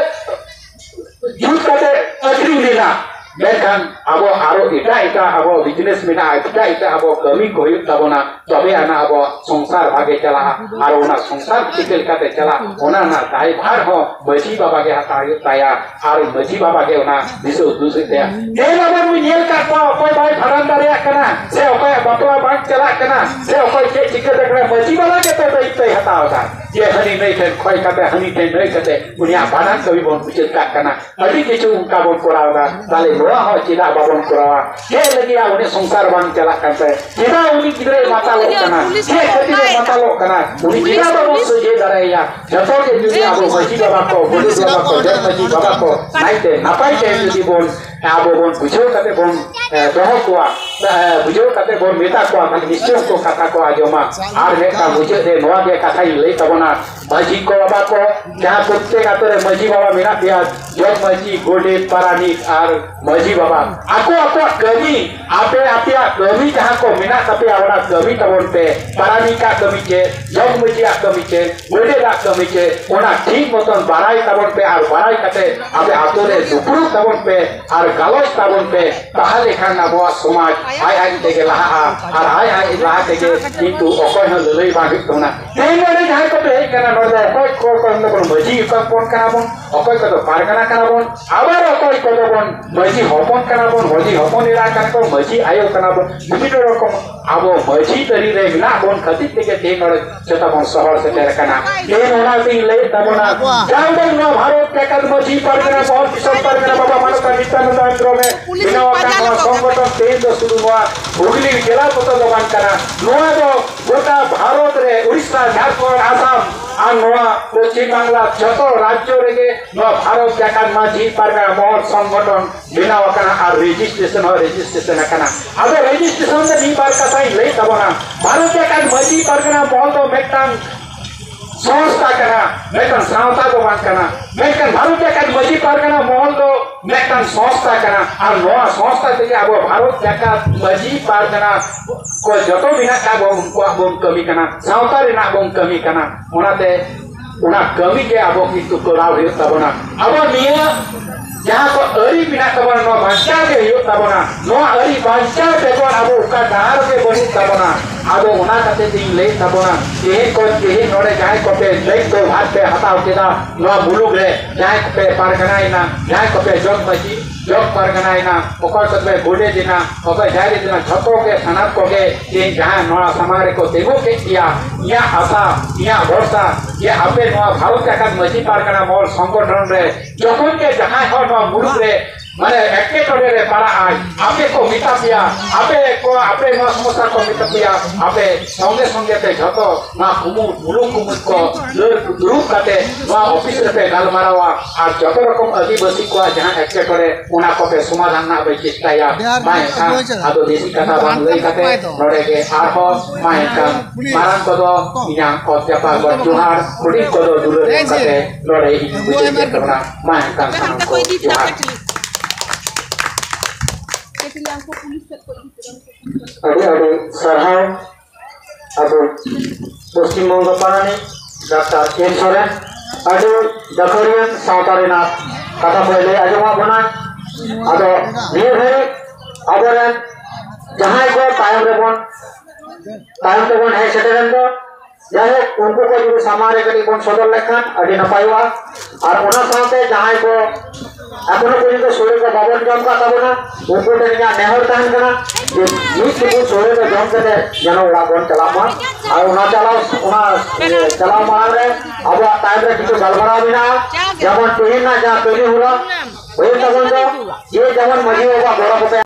ᱡᱩᱛ ᱠᱟᱛᱮ ᱟᱹᱠᱷᱨᱤᱧ ᱨᱮᱱᱟᱜ᱾ ᱢᱮᱱᱠᱷᱟᱱ ᱟᱵᱚ ᱟᱨᱚ ᱮᱴᱟᱜ ᱮᱴᱟᱜ ᱟᱵᱚ business ᱢᱮᱱᱟᱜᱼᱟ, ᱮᱴᱟᱜ ᱮᱴᱟᱜ ᱟᱵᱚ ᱠᱟᱹᱢᱤ ᱠᱚ ᱦᱩᱭᱩᱜ ᱛᱟᱵᱚᱱᱟ, ᱛᱚᱵᱮ ᱟᱱᱟ ᱟᱵᱚᱣᱟᱜ ᱥᱚᱝᱥᱟᱨ ᱵᱷᱟᱜᱮ ᱪᱟᱞᱟᱜᱼᱟ᱾ ᱟᱨ ᱚᱱᱟ ᱥᱚᱝᱥᱟᱨ ᱪᱤᱠᱟᱹ ᱞᱮᱠᱟᱛᱮ ᱪᱟᱞᱟᱜᱼᱟ, ᱚᱱᱟ ᱨᱮᱱᱟᱜ ᱫᱟᱭᱵᱷᱟᱨ ᱦᱚᱸ ᱢᱟᱹᱡᱷᱤ ᱵᱟᱵᱟ ᱜᱮ ᱦᱟᱛᱟᱣ ᱦᱩᱭᱩᱜ ᱛᱟᱭᱟ᱾ ᱟᱨ ᱢᱟᱹᱡᱷᱤ ᱵᱟᱵᱟ ᱜᱮ ᱚᱱᱟ ᱫᱤᱥᱟᱹ ᱩᱫᱩᱜ ᱦᱩᱭᱩᱜ ᱛᱟᱭᱟ᱾ ᱛᱮᱦᱮᱧ ᱟᱵᱚ ᱵᱚᱱ ᱧᱮᱞ ᱠᱟᱜ ᱠᱚᱣᱟ, ᱚᱠᱚᱭ ᱵᱟᱭ ᱵᱷᱟᱸᱰᱟᱱ ᱫᱟᱲᱮᱭᱟᱜ ᱠᱟᱱᱟ, ᱥᱮ ᱚᱠᱚᱭᱟᱜ ᱵᱟᱯᱞᱟ ᱵᱟᱝ ᱪᱟᱞᱟᱜ ᱠᱟᱱᱟ, ᱥᱮ ᱚᱠᱚᱭ ᱪᱮᱫ ᱪᱤᱠᱟᱹ ᱫᱟᱲᱮᱭᱟᱜ ᱠᱟᱱᱟ, ᱢᱟᱹᱡᱷᱤ ᱵᱟᱵᱟ ᱜᱮ ᱛᱚ ᱫᱟᱭᱤᱛᱛᱚᱭ ᱦᱟᱛᱟᱣ ᱮᱫᱟ᱾ ᱡᱮ ᱦᱟᱹᱱᱤ ᱱᱟᱹᱭ ᱴᱷᱮᱱ ᱠᱷᱚᱭ ᱠᱟᱛᱮ, ᱦᱟᱹᱱᱤ ᱴᱷᱮᱱ ᱱᱟᱹᱭ ᱠᱟᱛᱮ ᱩᱱᱤᱭᱟᱜ ᱵᱷᱟᱸᱰᱟᱱ ᱠᱟᱹᱢᱤ ᱵᱚᱱ ᱢᱩᱪᱟᱹᱫ ᱠᱟᱜ ᱠᱟᱱᱟ᱾ ᱟᱹᱰᱤ ᱠᱤᱪᱷᱩ ᱚᱱᱠᱟ ᱵᱚᱱ ᱠᱚᱨᱟᱣ ᱮᱫᱟ᱾ ᱛᱟᱦᱞᱮ ᱱᱚᱣᱟ ᱦᱚᱸ ᱪᱮᱫᱟᱜ ᱵᱟᱵᱚᱱ ᱠᱚᱨᱟᱣᱟ? ᱪᱮᱫ ᱞᱟᱹᱜᱤᱫ ᱩᱱᱤ ᱥᱚᱝᱥᱟᱨ ᱵᱟᱝ ᱪᱟᱞᱟᱜ ᱠᱟᱱ ᱛᱟᱭ? ᱪᱮᱫᱟᱜ ᱩᱱᱤ ᱜᱤᱫᱽᱨᱟᱹᱭ ᱢᱟᱛᱟᱞᱚᱜ ᱠᱟᱱᱟ? ᱪᱮᱫ ᱠᱷᱟᱹᱛᱤᱨ ᱮ ᱢᱟᱛᱟᱞᱚᱜ ᱠᱟᱱᱟ? ᱩᱱᱤ ᱪᱮᱫᱟᱜ ᱵᱟᱵᱚᱱ ᱥᱚᱡᱷᱮ ᱫᱟᱲᱮᱭᱟᱭᱟ? ᱡᱚᱛᱚ ᱜᱮ ᱡᱩᱫᱤ ᱟᱵᱚ ᱢᱟᱹᱡᱷᱤ ᱵᱟᱵᱟ ᱠᱚ, ᱜᱚᱰᱮᱛ ᱵᱟᱵᱟ ᱠᱚ, ᱡᱚᱜᱽ ᱢᱟᱹᱡᱷᱤ ᱵᱟᱵᱟ ᱠᱚ ᱱᱟᱭᱛᱮ ᱱᱟᱯᱟᱭ ᱛᱮ ᱡᱩᱫᱤ ᱵᱚᱱ, ᱟᱵᱚ ᱵᱚᱱ ᱵᱩᱡᱷᱟᱹᱣ ᱠᱟᱛᱮ ᱵᱚᱱ, ᱮ, ᱫᱚᱦᱚ ᱠᱚᱣᱟ, ᱮ, ᱵᱩᱡᱷᱟᱹᱣ ᱠᱟᱛᱮ ᱵᱚᱱ ᱢᱮᱛᱟ ᱠᱚᱣᱟ, ᱛᱟᱦᱞᱮ ᱱᱤᱥᱪᱚᱭ ᱩᱱᱠᱩ ᱠᱟᱛᱷᱟ ᱠᱚ ᱟᱸᱡᱚᱢᱟ᱾ ᱟᱨ ᱢᱤᱫᱴᱟᱝ ᱢᱩᱪᱟᱹᱫ ᱨᱮ ᱱᱚᱣᱟ ᱜᱮ ᱠᱟᱛᱷᱟᱧ ᱞᱟᱹᱭ ᱛᱟᱵᱚᱱᱟ, ᱢᱟᱹᱡᱷᱤ ᱠᱚ ᱵᱟᱵᱟ ᱠᱚ, ᱡᱟᱦᱟᱸ ᱯᱨᱚᱛᱮᱠ ᱟᱛᱳ ᱨᱮ ᱢᱟᱹᱡᱷᱤ ᱵᱟᱵᱟ ᱢᱮᱱᱟᱜ ᱯᱮᱭᱟ, ᱡᱚᱜᱽ ᱢᱟᱹᱡᱷᱤ, ᱜᱚᱰᱮᱛ, ᱯᱟᱨᱟᱱᱤᱠ ᱟᱨ ᱢᱟᱹᱡᱷᱤ ᱵᱟᱵᱟ, ᱟᱠᱚ ᱟᱠᱚᱣᱟᱜ ᱠᱟᱹᱢᱤ, ᱟᱯᱮ ᱟᱯᱮᱭᱟᱜ ᱠᱟᱹᱢᱤ ᱡᱟᱦᱟᱸ ᱠᱚ ᱢᱮᱱᱟᱜ ᱛᱟᱯᱮᱭᱟ, ᱚᱱᱟ ᱠᱟᱹᱢᱤ ᱛᱟᱵᱚᱱ ᱯᱮ᱾ ᱯᱟᱨᱟᱱᱤᱠᱟᱜ ᱠᱟᱹᱢᱤ ᱪᱮᱫ, ᱡᱚᱜᱽ ᱢᱟᱹᱡᱷᱤᱭᱟᱜ ᱠᱟᱹᱢᱤ ᱪᱮᱫ, ᱜᱚᱰᱮᱛᱟᱜ ᱠᱟᱹᱢᱤ ᱪᱮᱫ, ᱚᱱᱟ ᱴᱷᱤᱠ ᱢᱚᱛᱚᱱ ᱵᱟᱲᱟᱭ ᱛᱟᱵᱚᱱ ᱯᱮ ᱟᱨ ᱵᱟᱲᱟᱭ ᱠᱟᱛᱮ ᱟᱯᱮ ᱟᱛᱳ ᱨᱮ ᱫᱩᱯᱲᱩᱵ ᱛᱟᱵᱚᱱ ᱯᱮ ᱟᱨ ᱜᱟᱞᱚᱪ ᱛᱟᱵᱚᱱ ᱯᱮ᱾ ᱛᱟᱦᱞᱮ ᱠᱷᱟᱱ ᱟᱵᱚᱣᱟᱜ ᱥᱚᱢᱟᱡᱽ ᱟᱡ ᱟᱡ ᱛᱮᱜᱮ ᱞᱟᱦᱟᱜᱼᱟ ᱟᱨ ᱟᱡ ᱟᱡ ᱞᱟᱦᱟ ᱛᱮᱜᱮ ᱠᱤᱱᱛᱩ ᱚᱠᱚᱭ ᱦᱚᱸ ᱞᱟᱹᱞᱟᱹᱭ ᱵᱟᱝ ᱦᱩᱭᱩᱜ ᱛᱟᱵᱚᱱᱟ᱾ ᱛᱮᱦᱮᱧ ᱱᱚᱰᱮ ᱡᱟᱦᱟᱸᱭ ᱠᱚᱯᱮ ᱦᱮᱡ ᱠᱟᱱᱟ, ᱱᱚᱰᱮ ᱫᱚ ᱚᱠᱚᱭ ᱠᱚ ᱠᱚ ᱢᱟᱹᱡᱷᱤ ᱦᱚᱯᱚᱱ ᱠᱟᱱᱟ ᱵᱚᱱ, ᱚᱠᱚᱭ ᱠᱚᱫᱚ ᱯᱟᱨᱜᱟᱱᱟ ᱠᱟᱱᱟ ᱵᱚᱱ, ᱟᱵᱟᱨ ᱚᱠᱚᱭ ᱠᱚᱫᱚ ᱵᱚᱱ ᱢᱟᱹᱡᱷᱤ ᱦᱚᱯᱚᱱ ᱠᱟᱱᱟ ᱵᱚᱱ, ᱢᱟᱹᱡᱷᱤ ᱦᱚᱯᱚᱱ ᱮᱨᱟ ᱠᱟᱱᱟ ᱠᱚ, ᱢᱟᱹᱡᱷᱤ ᱟᱭᱳ ᱠᱟᱱᱟ ᱵᱚᱱ, ᱵᱤᱵᱷᱤᱱᱱᱚ ᱨᱚᱠᱚᱢ ᱟᱵᱚ ᱢᱟᱹᱡᱷᱤ ᱛᱟᱹᱨᱤ ᱨᱮ ᱢᱮᱱᱟᱜ ᱵᱚᱱ ᱠᱷᱟᱹᱛᱤᱨ ᱛᱮᱜᱮ ᱛᱮᱦᱮᱧ ᱱᱚᱰᱮ ᱡᱚᱛᱚ ᱵᱚᱱ ᱥᱚᱦᱚᱨ ᱥᱮᱴᱮᱨ ᱟᱠᱟᱱᱟ᱾ ᱛᱮᱦᱮᱧ ᱚᱱᱟᱛᱤᱧ ᱞᱟᱹᱭᱮᱫ ᱛᱟᱵᱚᱱᱟ, ᱡᱟ ᱩᱰᱟᱹᱝ ᱱᱚᱣᱟ ᱵᱷᱟᱨᱚᱛ ᱡᱟᱠᱟᱛ ᱢᱟᱹᱡᱷᱤ ᱯᱟᱨᱜᱟᱱᱟ, ᱵᱚᱦᱚᱛ ᱫᱤᱥᱚᱢ ᱯᱟᱨᱜᱟᱱᱟ ᱵᱟᱵᱟ ᱢᱟᱱᱚᱛᱟᱱ ᱱᱤᱛᱭᱟᱱᱚᱱᱫ ᱦᱮᱢᱵᱨᱚᱢ ᱮ ᱵᱮᱱᱟᱣ ᱟᱠᱟᱱ ᱱᱚᱣᱟ ᱥᱚᱝᱜᱚᱴᱷᱚᱱ ᱛᱮᱦᱮᱧ ᱫᱚ ᱥᱩᱫᱷᱩ ᱱᱚᱣᱟ ᱦᱩᱜᱽᱞᱤ ᱡᱮᱞᱟ ᱢᱚᱛᱚ ᱫᱚ ᱵᱟᱝ ᱠᱟᱱᱟ, ᱱᱚᱣᱟ ᱫᱚ ᱜᱚᱴᱟ ᱵᱷᱟᱨᱚᱛ ᱨᱮ ᱩᱲᱤᱥᱥᱟ, ᱡᱷᱟᱲᱠᱷᱚᱸᱰ, ᱟᱥᱟᱢ ᱟᱨ ᱱᱚᱣᱟ ᱯᱚᱪᱷᱤᱢ ᱵᱟᱝᱞᱟ ᱡᱚᱛᱚ ᱨᱟᱡᱽᱡᱚ ᱨᱮᱜᱮ ᱱᱚᱣᱟ ᱵᱷᱟᱨᱚᱛ ᱡᱟᱠᱟᱛ ᱢᱟᱹᱡᱷᱤ ᱯᱟᱨᱜᱟᱱᱟ ᱢᱚᱦᱚᱞ ᱥᱚᱝᱜᱚᱴᱷᱚᱱ ᱵᱮᱱᱟᱣ ᱟᱠᱟᱱᱟ ᱟᱨ ᱨᱮᱡᱤᱥᱴᱨᱮᱥᱚᱱ ᱦᱚᱸ ᱨᱮᱡᱤᱥᱴᱨᱮᱥᱚᱱ ᱟᱠᱟᱱᱟ᱾ ᱟᱫᱚ ᱨᱮᱡᱤᱥᱴᱨᱮᱥᱚᱱ ᱨᱮ ᱢᱤᱫ ᱵᱟᱨ ᱠᱟᱛᱷᱟᱧ ᱞᱟᱹᱭ ᱛᱟᱵᱚᱱᱟ᱾ ᱵᱷᱟᱨᱚᱛ ᱡᱟᱠᱟᱛ ᱢᱟᱹᱡᱷᱤ ᱯᱟᱨᱜᱟᱱᱟ ᱢᱚᱦᱚᱞ ᱫᱚ ᱢᱤᱫᱴᱟᱝ ᱥᱚᱝᱥᱛᱷᱟ ᱠᱟᱱᱟ, ᱢᱤᱫᱴᱟᱝ ᱥᱟᱶᱛᱟ ᱫᱚ ᱵᱟᱝ ᱠᱟᱱᱟ᱾ ᱢᱮᱱᱠᱷᱟᱱ ᱵᱷᱟᱨᱚᱛ ᱡᱟᱠᱟᱛ ᱢᱟᱹᱡᱷᱤ ᱯᱟᱨᱜᱟᱱᱟ ᱢᱚᱦᱚᱞ ᱫᱚ ᱢᱤᱫᱴᱟᱝ ᱥᱚᱝᱥᱛᱷᱟ ᱠᱟᱱᱟ, ᱟᱨ ᱱᱚᱣᱟ ᱥᱚᱝᱥᱛᱷᱟ ᱛᱮᱜᱮ ᱟᱵᱚ ᱵᱷᱟᱨᱚᱛ ᱡᱟᱠᱟᱛ ᱢᱟᱹᱡᱷᱤ ᱯᱟᱨᱜᱟᱱᱟ ᱠᱚ ᱡᱚᱛᱚ ᱢᱮᱱᱟᱜ ᱠᱟᱜ ᱵᱚᱱ, ᱩᱱᱠᱩᱣᱟᱜ ᱵᱚᱱ ᱠᱟᱹᱢᱤ ᱠᱟᱱᱟ, ᱥᱟᱶᱛᱟ ᱨᱮᱱᱟᱜ ᱵᱚᱱ ᱠᱟᱹᱢᱤ ᱠᱟᱱᱟ᱾ ᱚᱱᱟᱛᱮ ᱚᱱᱟ ᱠᱟᱹᱢᱤ ᱜᱮ ᱟᱵᱚ ᱠᱤᱱᱛᱩ ᱠᱚᱨᱟᱣ ᱦᱩᱭᱩᱜ ᱛᱟᱵᱚᱱᱟ᱾ ᱟᱵᱚ ᱱᱤᱭᱟᱹ ᱡᱟᱦᱟᱸ ᱠᱚ ᱟᱹᱨᱤ ᱢᱮᱱᱟᱜ ᱛᱟᱵᱚᱱᱟ, ᱱᱚᱣᱟ ᱵᱟᱧᱪᱟᱣ ᱜᱮ ᱦᱩᱭᱩᱜ ᱛᱟᱵᱚᱱᱟ᱾ ᱱᱚᱣᱟ ᱟᱹᱨᱤ ᱵᱟᱧᱪᱟᱣ ᱵᱮᱜᱚᱨ ᱟᱵᱚ ᱚᱠᱟ ᱰᱟᱦᱟᱨ ᱜᱮ ᱵᱟᱹᱱᱩᱜ ᱛᱟᱵᱚᱱᱟ᱾ ᱟᱫᱚ ᱚᱱᱟ ᱠᱷᱟᱹᱛᱤᱨ ᱛᱤᱧ ᱞᱟᱹᱭᱮᱫ ᱛᱟᱵᱚᱱᱟ, ᱛᱮᱦᱮᱧ ᱠᱚ, ᱛᱮᱦᱮᱧ ᱱᱚᱰᱮ ᱡᱟᱦᱟᱸᱭ ᱠᱚᱯᱮ ᱫᱟᱭᱤᱛᱛᱚ ᱵᱷᱟᱨ ᱯᱮ ᱦᱟᱛᱟᱣ ᱠᱮᱫᱟ ᱱᱚᱣᱟ ᱢᱩᱞᱩᱠ ᱨᱮ, ᱡᱟᱦᱟᱸᱭ ᱠᱚᱯᱮ ᱯᱟᱨᱜᱟᱱᱟᱭᱮᱱᱟ, ᱡᱟᱦᱟᱸᱭ ᱠᱚᱯᱮ ᱡᱚᱜᱽ ᱢᱟᱹᱡᱷᱤ, ᱡᱚᱜᱽ ᱯᱟᱨᱜᱟᱱᱟᱭᱮᱱᱟ, ᱚᱠᱚᱭ ᱠᱚᱯᱮ ᱜᱚᱰᱮᱛ ᱮᱱᱟ, ᱚᱠᱚᱭ ᱡᱟᱦᱮᱨ ᱮᱱᱟ, ᱡᱷᱚᱛᱚ ᱜᱮ, ᱥᱟᱱᱟᱢ ᱠᱚᱜᱮ ᱛᱮᱦᱮᱧ ᱡᱟᱦᱟᱸ ᱱᱚᱣᱟ ᱥᱟᱢᱟᱝ ᱨᱮᱠᱚ ᱛᱤᱸᱜᱩ ᱠᱮᱫ ᱜᱮᱭᱟ, ᱤᱧᱟᱹᱜ ᱟᱥᱟ, ᱤᱧᱟᱹᱜ ᱵᱷᱚᱨᱥᱟ ᱡᱮ ᱟᱯᱮ ᱱᱚᱣᱟ ᱵᱷᱟᱨᱚᱛ ᱡᱟᱠᱟᱛ ᱢᱟᱹᱡᱷᱤ ᱯᱟᱨᱜᱟᱱᱟ ᱢᱚᱦᱚᱞ ᱥᱚᱝᱜᱚᱴᱷᱚᱱ ᱨᱮ ᱡᱚᱠᱷᱚᱱ ᱜᱮ ᱡᱟᱦᱟᱸᱭ ᱦᱚᱲ ᱱᱚᱣᱟ ᱢᱩᱞᱩᱠ ᱨᱮ ᱢᱟᱱᱮ ᱮᱴᱠᱮᱴᱚᱬᱮ ᱨᱮ ᱯᱟᱲᱟᱜ ᱟᱭ, ᱟᱯᱮ ᱠᱚ ᱢᱮᱛᱟ ᱯᱮᱭᱟ, ᱟᱯᱮ ᱠᱚ, ᱟᱯᱮ ᱱᱚᱣᱟ ᱥᱚᱢᱚᱥᱥᱟ ᱠᱚ ᱢᱮᱛᱟ ᱯᱮᱭᱟ, ᱟᱯᱮ ᱥᱚᱸᱜᱮ ᱥᱚᱸᱜᱮ ᱛᱮ ᱡᱷᱚᱛᱚ ᱱᱚᱣᱟ ᱠᱩᱢᱩᱴ, ᱢᱩᱞᱩᱠ ᱠᱩᱢᱩᱴ ᱠᱚ ᱫᱩᱲᱩᱵ ᱠᱟᱛᱮ ᱱᱚᱣᱟ ᱚᱯᱷᱤᱥ ᱨᱮᱯᱮ ᱜᱟᱞᱢᱟᱨᱟᱣᱟ ᱟᱨ ᱡᱚᱛᱚ ᱨᱚᱠᱚᱢ ᱟᱹᱫᱤᱵᱟᱹᱥᱤ ᱠᱚᱣᱟᱜ ᱡᱟᱦᱟᱸ ᱮᱴᱠᱮᱴᱚᱬᱮ, ᱚᱱᱟ ᱠᱚᱯᱮ ᱥᱚᱢᱟᱫᱷᱟᱱ ᱨᱮᱱᱟᱜ ᱯᱮ ᱪᱮᱥᱴᱟᱭᱟ᱾ ᱢᱟ ᱮᱱᱠᱷᱟᱱ ᱟᱫᱚ ᱵᱮᱥᱤ ᱠᱟᱛᱷᱟ ᱵᱟᱝ ᱞᱟᱹᱭ ᱠᱟᱛᱮ ᱱᱚᱰᱮ ᱜᱮ ᱟᱨᱦᱚᱸ ᱢᱟ ᱮᱱᱠᱷᱟᱱ ᱢᱟᱨᱟᱝ ᱠᱚᱫᱚ ᱤᱧᱟᱹᱜ ᱚᱛ ᱡᱟᱯᱟᱜ ᱜᱚᱰ ᱡᱚᱦᱟᱨ, ᱦᱩᱰᱤᱧ ᱠᱚᱫᱚ ᱫᱩᱞᱟᱹᱲ ᱮᱢ ᱠᱟᱛᱮ ᱱᱚᱰᱮ ᱤᱧ ᱢᱩᱪᱟᱹᱫ ᱠᱮᱫ ᱛᱟᱵᱚᱱᱟ᱾ ᱢᱟ ᱮᱱᱠᱷᱟᱱ ᱥᱟᱱᱟᱢ ᱠᱚ ᱡᱚᱦᱟᱨ᱾ ᱟᱹᱰᱤ ᱟᱹᱰᱤ ᱥᱟᱨᱦᱟᱣ ᱟᱵᱚ ᱯᱚᱥᱪᱤᱢ ᱵᱚᱝᱜᱚ ᱯᱟᱨᱟᱱᱤᱠ ᱰᱟᱠᱛᱟᱨ ᱮᱱ ᱥᱚᱨᱮᱱ, ᱟᱹᱰᱤ ᱜᱟᱹᱠᱷᱩᱲᱤᱭᱟᱹ ᱥᱟᱶᱛᱟ ᱨᱮᱱᱟᱜ ᱠᱟᱛᱷᱟ ᱠᱚᱭ ᱞᱟᱹᱭ ᱟᱸᱡᱚᱢᱟᱜ ᱵᱚᱱᱟ᱾ ᱟᱫᱚ ᱱᱤᱭᱟᱹ ᱜᱷᱟᱹᱲᱤᱡ ᱟᱵᱚᱨᱮᱱ ᱡᱟᱦᱟᱸᱭ ᱠᱚ ᱛᱟᱭᱚᱢ ᱨᱮᱵᱚᱱ, ᱛᱟᱭᱚᱢ ᱛᱮᱵᱚᱱ ᱦᱮᱡ ᱥᱮᱴᱮᱨᱮᱱ ᱫᱚ, ᱡᱟᱭᱦᱳᱠ, ᱩᱱᱠᱩ ᱠᱚ ᱡᱩᱫᱤ ᱥᱟᱢᱟᱝ ᱨᱮ ᱠᱟᱹᱴᱤᱡ ᱵᱚᱱ ᱥᱚᱫᱚᱨ ᱞᱮᱠᱷᱟᱱ ᱟᱹᱰᱤ ᱱᱟᱯᱟᱭᱚᱜᱼᱟ᱾ ᱟᱨ ᱚᱱᱟ ᱥᱟᱶᱛᱮ ᱡᱟᱦᱟᱸᱭ ᱠᱚ ᱮᱠᱷᱚᱱᱳ ᱯᱚᱨᱡᱚᱱᱛᱚ ᱥᱳᱲᱮ ᱠᱚ ᱵᱟᱵᱚᱱ ᱡᱚᱢ ᱠᱟᱜ ᱛᱟᱵᱚᱱᱟ, ᱩᱱᱠᱩ ᱴᱷᱮᱱ ᱤᱧᱟᱹᱜ ᱱᱮᱦᱚᱨ ᱛᱟᱦᱮᱱ ᱠᱟᱱᱟ ᱡᱮ ᱢᱤᱫ ᱴᱩᱠᱩᱡ ᱥᱳᱲᱮ ᱠᱚ ᱡᱚᱢ ᱠᱟᱛᱮ ᱡᱮᱱᱚ ᱚᱲᱟᱜ ᱵᱚᱱ ᱪᱟᱞᱟᱜ ᱢᱟ᱾ ᱟᱨ ᱚᱱᱟ ᱪᱟᱞᱟᱣ, ᱚᱱᱟ, ᱮ, ᱪᱟᱞᱟᱣ ᱢᱟᱲᱟᱝ ᱨᱮ ᱟᱵᱚᱣᱟᱜ ᱛᱟᱭᱚᱢ ᱨᱮ ᱠᱤᱪᱷᱩ ᱜᱟᱞᱢᱟᱨᱟᱣ ᱢᱮᱱᱟᱜᱼᱟ, ᱡᱮᱢᱚᱱ ᱛᱮᱦᱮᱧ ᱨᱮᱱᱟᱜ ᱡᱟᱦᱟᱸ ᱠᱟᱹᱢᱤ ᱦᱚᱨᱟ ᱦᱩᱭᱩᱜ ᱛᱟᱵᱚᱱ ᱫᱚ, ᱡᱮ ᱡᱮᱢᱚᱱ ᱢᱟᱹᱡᱷᱤ ᱵᱟᱵᱟ ᱜᱚᱲᱚ ᱠᱚᱯᱮ